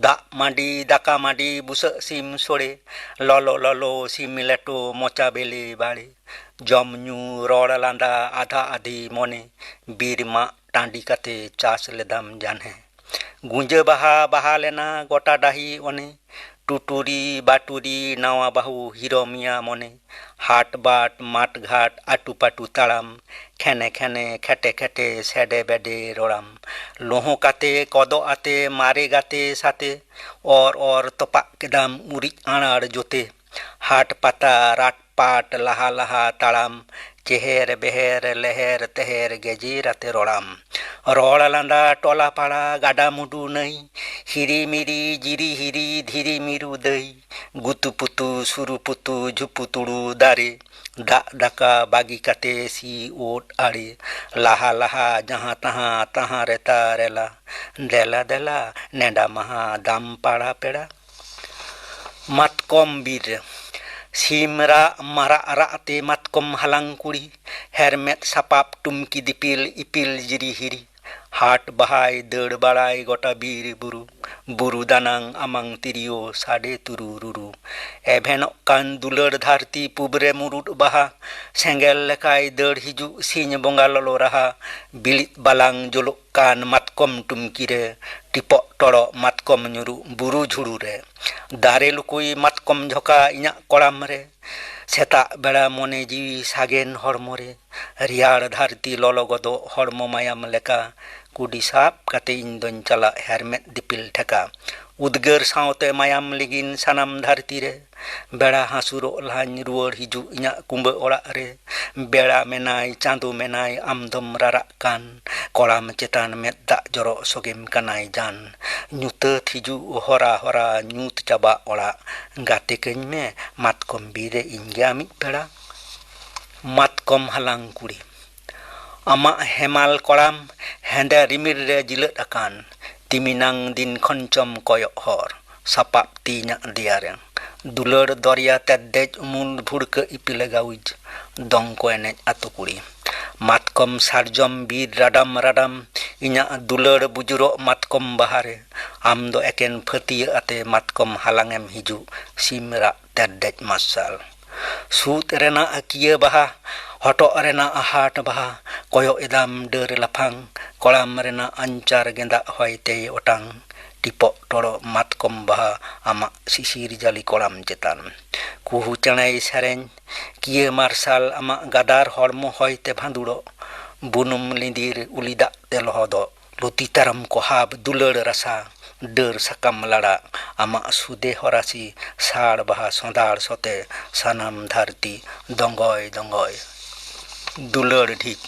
ᱫᱟᱜ ᱢᱟᱹᱰᱤ ᱫᱟᱠᱟ ᱢᱟᱹᱰᱤ ᱵᱩᱥᱟᱹᱜ ᱥᱤᱢ ᱥᱳᱲᱮ, ᱞᱚᱞᱚ ᱞᱚᱞᱚ ᱥᱤᱢ ᱞᱮᱴᱚ ᱢᱚᱪᱟ ᱵᱮᱞᱮ ᱵᱟᱲᱮ᱾ ᱡᱚᱢ ᱧᱩ ᱨᱚᱲ ᱞᱟᱸᱫᱟ ᱟᱫᱷᱟ ᱟᱫᱷᱤ ᱢᱚᱱᱮ, ᱵᱤᱨ ᱢᱟᱜ ᱴᱟᱺᱰᱤ ᱠᱟᱛᱮ ᱪᱟᱥ ᱞᱮᱫᱟᱢ ᱡᱟᱱᱦᱮ᱾ ᱜᱩᱸᱡᱟᱹ ᱵᱟᱦᱟ ᱵᱟᱦᱟ ᱞᱮᱱᱟ ᱜᱚᱴᱟ ᱰᱟᱹᱦᱤ ᱚᱱᱮ, ᱴᱩᱴᱩᱨᱤ ᱵᱟᱴᱩᱨᱤ ᱱᱟᱣᱟ ᱵᱟᱹᱦᱩ ᱦᱤᱨᱚᱢᱤᱭᱟ ᱢᱚᱱᱮ᱾ ᱦᱟᱴ ᱵᱟᱴ ᱢᱟᱴ ᱜᱷᱟᱴ ᱟᱹᱴᱩ ᱯᱟᱹᱴᱩ ᱛᱟᱲᱟᱢ, ᱠᱷᱮᱱᱮ ᱠᱷᱮᱱᱮ ᱠᱷᱮᱴᱮ ᱠᱷᱮᱴᱮ ᱥᱮᱰᱮ ᱵᱮᱰᱮ ᱨᱚᱲᱟᱢ᱾ ᱞᱩᱦᱩ ᱠᱟᱛᱮ ᱠᱚᱫᱚᱜ ᱟᱛᱮ ᱢᱟᱨᱮ ᱜᱟᱛᱮ ᱥᱟᱛᱮ, ᱚᱨ ᱚᱨ ᱛᱚᱯᱟᱜ ᱠᱮᱫᱟᱢ ᱩᱨᱤᱡ ᱟᱸᱲᱟᱲ ᱡᱚᱛᱮ᱾ ᱦᱟᱴ ᱯᱟᱛᱟ ᱨᱟᱴ ᱯᱟᱴ ᱞᱟᱦᱟ ᱞᱟᱦᱟ ᱛᱟᱲᱟᱢ, ᱪᱮᱦᱮᱨ ᱵᱮᱦᱮᱨ ᱞᱮᱦᱮᱨ ᱛᱮᱦᱮᱨ ᱜᱮᱡᱮᱨ ᱟᱛᱮ ᱨᱚᱲᱟᱢ᱾ ᱨᱚᱲ ᱞᱟᱸᱫᱟ ᱴᱚᱞᱟ ᱯᱟᱲᱟ ᱜᱟᱰᱟ ᱢᱩᱰᱩ ᱱᱟᱹᱭ, ᱦᱤᱨᱤ ᱢᱤᱨᱤ ᱡᱤᱨᱤ ᱦᱤᱨᱤ ᱫᱷᱤᱨᱤ ᱢᱤᱨᱩ ᱫᱟᱹᱭ, ᱜᱩᱛᱩ ᱯᱩᱛᱩ ᱥᱩᱨᱩ ᱯᱩᱛᱩ ᱡᱷᱩᱯᱩ ᱛᱩᱲᱩ ᱫᱟᱨᱮ, ᱫᱟᱜ ᱫᱟᱠᱟ ᱵᱟᱹᱜᱤ ᱠᱟᱛᱮ ᱥᱤ ᱳᱴ ᱟᱲᱮ, ᱞᱟᱦᱟ ᱞᱟᱦᱟ ᱡᱟᱦᱟᱸ ᱛᱟᱦᱟᱸ ᱛᱟᱦᱟᱸ ᱨᱮᱛᱟ ᱨᱮᱞᱟ, ᱫᱮᱞᱟ ᱫᱮᱞᱟ ᱱᱮᱰᱟ ᱢᱟᱦᱟ ᱫᱟᱢ ᱯᱟᱲᱟ ᱯᱮᱲᱟ᱾ ᱢᱟᱛᱠᱚᱢ ᱵᱤᱨ ᱨᱮ᱾ ᱥᱤᱢ ᱨᱟᱜ ᱢᱟᱨᱟᱜ ᱨᱟᱜ ᱛᱮ ᱢᱟᱛᱠᱚᱢ ᱦᱟᱞᱟᱝ ᱠᱩᱲᱤ, ᱦᱮᱨᱢᱮᱫ ᱥᱟᱯᱟᱵ ᱴᱩᱢᱠᱤ ᱫᱤᱯᱤᱞ ᱤᱯᱤᱞ ᱡᱤᱨᱤ ᱦᱤᱨᱤ᱾ ᱟᱴ ᱵᱟᱦᱟᱭ ᱫᱟᱹᱲ ᱵᱟᱲᱟᱭ ᱜᱚᱴᱟ ᱵᱤᱨ ᱵᱩᱨᱩ, ᱵᱩᱨᱩ ᱫᱟᱱᱟᱝ ᱟᱢᱟᱝ ᱛᱤᱨᱭᱳ ᱥᱟᱰᱮ ᱛᱩᱨᱩ ᱨᱩᱨᱩ᱾ ᱮᱵᱷᱮᱱᱚᱜ ᱠᱟᱱ ᱫᱩᱞᱟᱹᱲ ᱫᱷᱟᱹᱨᱛᱤ ᱯᱩᱵ ᱨᱮ ᱢᱩᱨᱩᱫ ᱵᱟᱦᱟ, ᱥᱮᱸᱜᱮᱞ ᱞᱮᱠᱟᱭ ᱫᱟᱹᱲ ᱦᱤᱡᱩᱜ ᱥᱤᱧ ᱵᱚᱸᱜᱟ ᱞᱚᱞᱚ ᱨᱟᱦᱟ, ᱵᱤᱞᱤᱫ ᱵᱟᱞᱟᱝ ᱡᱩᱞᱩᱜ ᱠᱟᱱ ᱢᱟᱛᱠᱚᱢ ᱴᱩᱢᱠᱤ ᱨᱮ, ᱴᱤᱯᱚᱜ ᱴᱚᱲᱚᱜ ᱢᱟᱛᱠᱚᱢ ᱧᱩᱨᱩᱜ ᱵᱩᱨᱩ ᱡᱷᱩᱲᱩ ᱨᱮ᱾ ᱫᱟᱨᱮ ᱞᱩᱠᱩᱭ ᱢᱟᱛᱠᱚᱢ ᱡᱷᱚᱠᱟ ᱤᱧᱟᱜ ᱠᱚᱲᱟᱢ ᱨᱮ᱾ ᱥᱮᱛᱟᱜ ᱵᱮᱲᱟ ᱢᱚᱱᱮ ᱡᱤᱣᱤ ᱥᱟᱜᱮᱱ ᱦᱚᱲᱢᱚ ᱨᱮ᱾ ᱨᱮᱭᱟᱲ ᱫᱷᱟᱹᱨᱛᱤ ᱞᱚᱞᱚ ᱜᱚᱫᱚᱜ ᱦᱚᱲᱢᱚ ᱢᱟᱭᱟᱢ ᱞᱮᱠᱟ᱾ ᱠᱩᱰᱤ ᱥᱟᱵ ᱠᱟᱛᱮ ᱤᱧ ᱫᱚᱧ ᱪᱟᱞᱟᱜ ᱦᱮᱨᱢᱮᱫ ᱫᱤᱯᱤᱞ ᱴᱷᱮᱠᱟ᱾ ᱩᱫᱽᱜᱟᱹᱨ ᱥᱟᱶᱛᱮ ᱢᱟᱭᱟᱢ ᱞᱤᱸᱜᱤᱱ ᱥᱟᱱᱟᱢ ᱫᱷᱟᱹᱨᱛᱤ ᱨᱮ᱾ ᱵᱮᱲᱟ ᱦᱟᱹᱥᱩᱨᱚᱜ ᱞᱟᱦᱟᱧ ᱨᱩᱣᱟᱹᱲ ᱦᱤᱡᱩᱜ ᱤᱧᱟᱜ ᱠᱩᱸᱵᱟᱹ ᱚᱲᱟᱜ ᱨᱮ᱾ ᱵᱮᱲᱟ ᱢᱮᱱᱟᱭ, ᱪᱟᱸᱫᱚ ᱢᱮᱱᱟᱭ, ᱟᱢ ᱫᱚᱢ ᱨᱟᱨᱟᱜ ᱠᱟᱱ᱾ ᱠᱚᱲᱟᱢ ᱪᱮᱛᱟᱱ ᱢᱮᱫ ᱫᱟᱜ ᱡᱚᱨᱚᱜ ᱥᱚᱜᱮᱢ ᱠᱟᱱᱟᱭ ᱡᱟᱱ᱾ ᱧᱩᱛᱟᱹᱛ ᱦᱤᱡᱩᱜ ᱦᱚᱨᱟ ᱦᱚᱨᱟ ᱧᱩᱛ ᱪᱟᱵᱟᱜ ᱚᱲᱟᱜ᱾ ᱜᱟᱛᱮ ᱠᱟᱹᱧ ᱢᱮ ᱢᱟᱛᱠᱚᱢ ᱵᱤᱨ ᱨᱮ ᱤᱧ ᱜᱮ ᱟᱢᱤᱡ ᱯᱮᱲᱟ᱾ ᱢᱟᱛᱠᱚᱢ ᱦᱟᱞᱟᱝ ᱠᱩᱲᱤ᱾ ᱟᱢᱟᱜ ᱦᱮᱢᱟᱞ ᱠᱚᱲᱟᱢ ᱦᱮᱸᱫᱮ ᱨᱤᱢᱤᱞ ᱨᱮ ᱡᱤᱞᱟᱹᱫ ᱟᱠᱟᱱ᱾ ᱛᱤᱢᱤᱱᱟᱝ ᱫᱤᱱ ᱠᱷᱚᱱ ᱪᱚᱢ ᱠᱚᱭᱚᱜ ᱦᱚᱨ᱾ ᱥᱟᱯᱟᱵ ᱛᱤᱧᱟᱜ ᱫᱮᱭᱟ ᱨᱮ᱾ ᱫᱩᱞᱟᱹᱲ ᱫᱚᱨᱭᱟ ᱛᱮᱫ ᱫᱮᱡ ᱩᱢᱩᱞ ᱵᱷᱩᱲᱠᱟᱹ ᱤᱯᱤᱞᱮ ᱜᱟᱣᱤᱡ᱾ ᱫᱚᱝ ᱠᱚ ᱮᱱᱮᱡ ᱟᱛᱳ ᱠᱩᱲᱤ᱾ ᱢᱟᱛᱠᱚᱢ ᱥᱟᱨᱡᱚᱢ ᱵᱤᱨ ᱨᱟᱰᱟᱢ ᱨᱟᱰᱟᱢ᱾ ᱤᱧᱟᱜ ᱫᱩᱞᱟᱹᱲ ᱵᱩᱡᱩᱨᱚᱜ ᱢᱟᱛᱠᱚᱢ ᱵᱟᱦᱟ ᱨᱮ᱾ ᱟᱢ ᱫᱚ ᱮᱠᱮᱱ ᱯᱷᱟᱹᱛᱤᱭᱟᱹ ᱟᱛᱮ ᱢᱟᱛᱠᱚᱢ ᱦᱟᱞᱟᱝ ᱮᱢ ᱦᱤᱡᱩᱜ᱾ ᱥᱤᱢ ᱨᱟᱜ ᱛᱮᱨᱫᱮᱡ ᱢᱟᱨᱥᱟᱞ᱾ ᱥᱩᱫ ᱨᱮᱱᱟᱜ ᱠᱤᱭᱟᱹ ᱵᱟᱦᱟ, ᱦᱚᱴᱚᱜ ᱨᱮᱱᱟᱜ ᱦᱟᱴ ᱵᱟᱦᱟ, ᱠᱚᱭᱚᱜ ᱮᱫᱟᱢ ᱰᱟᱹᱨ ᱞᱟᱯᱷᱟᱝ, ᱠᱚᱲᱟᱢ ᱨᱮᱱᱟᱜ ᱟᱧᱪᱟᱨ ᱜᱮᱸᱫᱟᱜ ᱦᱚᱭ ᱛᱮᱭ ᱚᱴᱟᱝ, ᱴᱤᱯᱚᱜ ᱴᱚᱲᱚᱜ ᱢᱟᱛᱠᱚᱢ ᱵᱟᱦᱟ ᱟᱢᱟᱜ ᱥᱤᱥᱤᱨ ᱡᱟᱹᱞᱤ ᱠᱚᱲᱟᱢ ᱪᱮᱛᱟᱱ᱾ ᱠᱩᱦᱩ ᱪᱮᱬᱮᱭ ᱥᱮᱨᱮᱧ, ᱠᱤᱭᱟᱹ ᱢᱟᱨᱥᱟᱞ ᱟᱢᱟᱜ ᱜᱟᱫᱟᱨ ᱦᱚᱲᱢᱚ ᱦᱚᱭ ᱛᱮ ᱵᱷᱟᱸᱫᱩᱲᱚᱜ, ᱵᱩᱱᱩᱢ ᱞᱤᱸᱫᱤᱨ ᱩᱞᱤ ᱫᱟᱜ ᱛᱮ ᱞᱚᱦᱚᱫᱚᱜ, ᱞᱩᱛᱤ ᱛᱟᱨᱟᱢ ᱠᱚ ᱦᱟᱵ ᱫᱩᱞᱟᱹᱲ ᱨᱟᱥᱟ, ᱰᱟᱹᱨ ᱥᱟᱠᱟᱢ ᱞᱟᱲᱟᱜ, ᱟᱢᱟᱜ ᱥᱩᱫᱮ ᱦᱚᱨᱟᱥᱤ, ᱥᱟᱲ ᱵᱟᱦᱟ ᱥᱚᱸᱫᱷᱟᱲ ᱥᱚᱛᱮ, ᱥᱟᱱᱟᱢ ᱫᱷᱟᱹᱨᱛᱤ ᱫᱚᱸᱜᱚᱭ ᱫᱚᱸᱜᱚᱭ᱾ ᱫᱩᱞᱟᱹᱲ ᱰᱷᱤᱯ᱾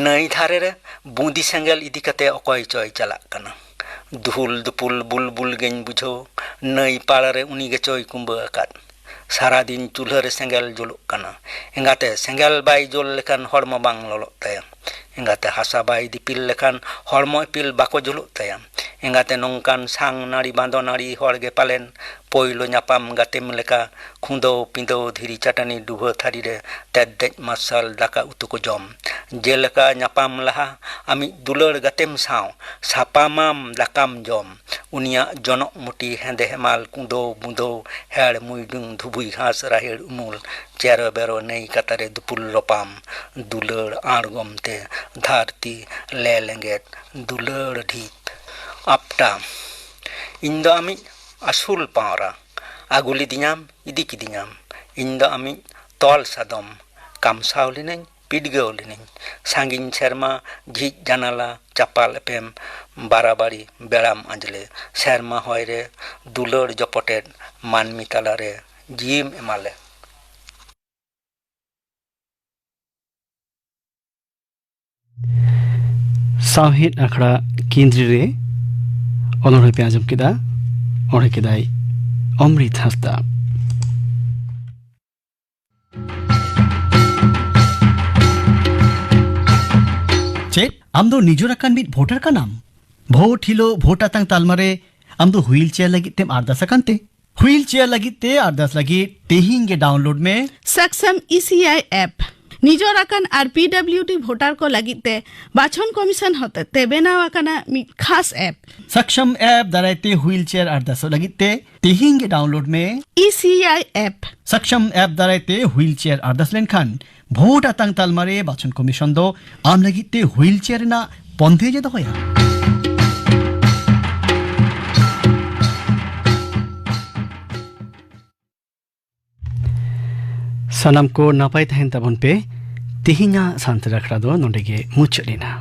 ᱱᱟᱹᱭ ᱫᱷᱟᱨᱮ ᱨᱮ ᱵᱩᱸᱫᱤ ᱥᱮᱸᱜᱮᱞ ᱤᱫᱤ ᱠᱟᱛᱮ ᱚᱠᱚᱭ ᱪᱚᱭ ᱪᱟᱞᱟᱜ ᱠᱟᱱᱟ᱾ ᱫᱩᱦᱩᱞ ᱫᱩᱯᱩᱞ ᱵᱩᱞᱵᱩᱞ ᱜᱮᱧ ᱵᱩᱡᱷᱟᱹᱣ, ᱱᱟᱹᱭ ᱯᱟᱲ ᱨᱮ ᱩᱱᱤ ᱜᱮᱪᱚᱭ ᱠᱩᱢᱵᱟᱹ ᱟᱠᱟᱫ᱾ ᱥᱟᱨᱟᱫᱤᱱ ᱪᱩᱞᱦᱟᱹ ᱨᱮ ᱥᱮᱸᱜᱮᱞ ᱡᱩᱞᱩᱜ ᱠᱟᱱᱟ᱾ ᱮᱸᱜᱟᱛᱮ, ᱥᱮᱸᱜᱮᱞ ᱵᱟᱭ ᱡᱩᱞ ᱞᱮᱠᱷᱟᱱ ᱦᱚᱲᱢᱚ ᱵᱟᱝ ᱞᱚᱞᱚᱜ ᱛᱟᱭᱟ᱾ ᱮᱸᱜᱟᱛᱮ, ᱦᱟᱥᱟ ᱵᱟᱭ ᱫᱤᱯᱤᱞ ᱞᱮᱠᱷᱟᱱ ᱦᱚᱲᱢᱚ ᱤᱯᱤᱞ ᱵᱟᱠᱚ ᱡᱩᱞᱩᱜ ᱛᱟᱭᱟ᱾ ᱮᱸᱜᱟᱛᱮ, ᱱᱚᱝᱠᱟᱱ ᱥᱟᱝ ᱱᱟᱹᱲᱤ ᱵᱟᱸᱫᱚ ᱱᱟᱹᱲᱤ ᱦᱚᱲ ᱜᱮ ᱯᱟᱞᱮᱱ ᱯᱳᱭᱞᱳ ᱧᱟᱯᱟᱢ ᱜᱟᱛᱮᱢ ᱞᱮᱠᱟ ᱠᱷᱩᱸᱫᱟᱹᱣ ᱯᱤᱸᱫᱟᱹᱣ ᱫᱷᱤᱨᱤ ᱪᱟᱹᱴᱟᱹᱱᱤ ᱰᱩᱵᱷᱟᱹ ᱛᱷᱟᱹᱨᱤ ᱨᱮ ᱛᱮᱫ ᱫᱮᱡ ᱢᱟᱨᱥᱟᱞ ᱫᱟᱠᱟ ᱩᱛᱩ ᱠᱚ ᱡᱚᱢ᱾ ᱡᱮᱞᱮᱠᱟ ᱧᱟᱯᱟᱢ ᱞᱟᱦᱟ ᱟᱢᱤᱡ ᱫᱩᱞᱟᱹᱲ ᱜᱟᱛᱮᱢ ᱥᱟᱶ ᱥᱟᱯᱟᱢᱟᱢ ᱫᱟᱠᱟᱢ ᱡᱚᱢ᱾ ᱩᱱᱤᱭᱟᱜ ᱡᱚᱱᱚᱜ ᱢᱩᱴᱤ ᱦᱮᱸᱫᱮ ᱦᱮᱢᱟᱞ ᱠᱩᱸᱫᱟᱹᱣ ᱵᱩᱸᱫᱟᱹᱣ ᱦᱮᱲ ᱢᱩᱭᱰᱩᱝ ᱫᱷᱩᱵᱩᱭ ᱜᱷᱟᱸᱥ ᱨᱟᱦᱮᱲ ᱩᱢᱩᱞ ᱪᱮᱨᱚ ᱵᱮᱨᱚ ᱱᱟᱹᱭ ᱠᱟᱛᱟ ᱨᱮ ᱫᱩᱯᱩᱞ ᱨᱚᱯᱟᱢ ᱫᱩᱞᱟᱹᱲ ᱟᱬᱜᱚᱢ ᱛᱮ ᱫᱷᱟᱹᱨᱛᱤ ᱞᱮ ᱞᱮᱸᱜᱮᱫ ᱫᱩᱞᱟᱹᱲ ᱰᱷᱤᱯ ᱟᱯᱴᱟ᱾ ᱤᱧ ᱫᱚ ᱟᱢᱤᱡ ᱟᱹᱥᱩᱞ ᱯᱟᱣᱨᱟ, ᱟᱹᱜᱩ ᱞᱤᱫᱤᱧᱟᱢ, ᱤᱫᱤ ᱠᱤᱫᱤᱧᱟᱢ᱾ ᱤᱧ ᱫᱚ ᱟᱢᱤᱡ ᱛᱚᱞ ᱥᱟᱫᱚᱢ, ᱠᱟᱢᱥᱟᱣ ᱞᱤᱱᱟᱹᱧ, ᱯᱤᱰᱜᱟᱹᱣ ᱞᱤᱱᱟᱹᱧ᱾ ᱥᱟᱺᱜᱤᱧ ᱥᱮᱨᱢᱟ, ᱡᱷᱤᱡ ᱡᱟᱱᱟᱞᱟ, ᱪᱟᱯᱟᱞ ᱮᱯᱮᱢ, ᱵᱟᱨᱟᱵᱟᱨᱤ, ᱵᱮᱲᱟᱢ ᱟᱸᱡᱽᱞᱮ, ᱥᱮᱨᱢᱟ ᱦᱚᱭ ᱨᱮ ᱫᱩᱞᱟᱹᱲ ᱡᱚᱯᱚᱴᱮᱫ, ᱢᱟᱹᱱᱢᱤ ᱛᱟᱞᱟᱨᱮ ᱡᱤᱣᱤᱢ ᱮᱢᱟᱞᱮ᱾ ᱥᱟᱶᱦᱮᱫ ᱟᱠᱷᱲᱟ ᱠᱮᱱᱫᱽᱨᱤ ᱨᱮ ᱚᱱᱚᱬᱦᱮ ᱯᱮ ᱟᱸᱡᱚᱢ ᱠᱮᱫᱟ᱾ ᱚᱬᱦᱮ ᱠᱮᱫᱟᱭ ᱚᱢᱨᱤᱛ ᱦᱟᱸᱥᱫᱟ᱾ ᱪᱮᱫ ᱟᱢ ᱫᱚ ᱱᱤᱡᱚᱨ ᱟᱠᱟᱱ ᱢᱤᱫ ᱵᱷᱳᱴᱟᱨ ᱠᱟᱱᱟᱢ? ᱵᱷᱳᱴ ᱦᱤᱞᱳᱜ ᱵᱷᱳᱴ ᱟᱛᱟᱝ ᱛᱟᱞᱢᱟ ᱨᱮ ᱟᱢ ᱫᱚ ᱦᱩᱭᱤᱞ ᱪᱮᱭᱟᱨ ᱞᱟᱹᱜᱤᱫ ᱛᱮᱢ ᱟᱨᱫᱟᱥ ᱟᱠᱟᱱ ᱛᱮ? ᱦᱩᱭᱤᱞ ᱪᱮᱭᱟᱨ ᱞᱟᱹᱜᱤᱫ ᱛᱮ ᱟᱨᱫᱟᱥ ᱞᱟᱹᱜᱤᱫ ᱛᱮᱦᱮᱧ ᱜᱮ ᱰᱟᱣᱩᱱᱞᱳᱰ ᱢᱮ ᱥᱟᱠᱥᱟᱢ ᱤ ᱥᱤ ᱟᱭ ᱮᱯ᱾ ᱱᱤᱡᱚᱨ ᱟᱠᱟᱱ ᱟᱨ ᱯᱤ ᱰᱟᱵᱞᱤᱭᱩ ᱰᱤ ᱵᱷᱳᱴᱟᱨ ᱠᱚ ᱞᱟᱹᱜᱤᱫ ᱛᱮ ᱵᱟᱪᱷᱚᱱ ᱠᱚᱢᱤᱥᱚᱱ ᱦᱚᱛᱮᱛᱮ ᱵᱮᱱᱟᱣ ᱟᱠᱟᱱᱟ ᱢᱤᱫ ᱠᱷᱟᱥ ᱮᱯ᱾ ᱥᱟᱠᱥᱟᱢ ᱮᱯ ᱫᱟᱨᱟᱭ ᱛᱮ ᱦᱩᱭᱤᱞ ᱪᱮᱭᱟᱨ ᱟᱨᱫᱟᱥᱚᱜ ᱞᱟᱹᱜᱤᱫ ᱛᱮ ᱛᱮᱦᱮᱧ ᱜᱮ ᱰᱟᱣᱩᱱᱞᱳᱰ ᱢᱮ E C I app. ᱥᱟᱠᱥᱟᱢ app ᱫᱟᱨᱟᱭ ᱛᱮ ᱦᱩᱭᱤᱞ ᱪᱮᱭᱟᱨ ᱟᱨᱫᱟᱥ ᱞᱮᱱᱠᱷᱟᱱ ᱵᱷᱳᱴ ᱟᱛᱟᱝ ᱛᱟᱞᱢᱟ ᱨᱮ ᱵᱟᱪᱷᱚᱱ ᱠᱚᱢᱤᱥᱚᱱ ᱫᱚ ᱟᱢ ᱞᱟᱹᱜᱤᱫ ᱛᱮ ᱦᱩᱭᱤᱞ ᱪᱮᱭᱟᱨ ᱨᱮᱱᱟᱜ ᱵᱚᱱᱫᱮᱡ ᱮ ᱫᱚᱦᱚᱭᱟ᱾ ᱥᱟᱱᱟᱢ ᱠᱚ ᱱᱟᱯᱟᱭ ᱛᱟᱦᱮᱱ ᱛᱟᱵᱚᱱ ᱯᱮ᱾ ᱛᱮᱦᱮᱧᱟᱜ ᱥᱟᱱᱛᱟᱲ ᱟᱠᱷᱲᱟ ᱫᱚ ᱱᱚᱰᱮ ᱜᱮ ᱢᱩᱪᱟᱹᱫ ᱮᱱᱟ᱾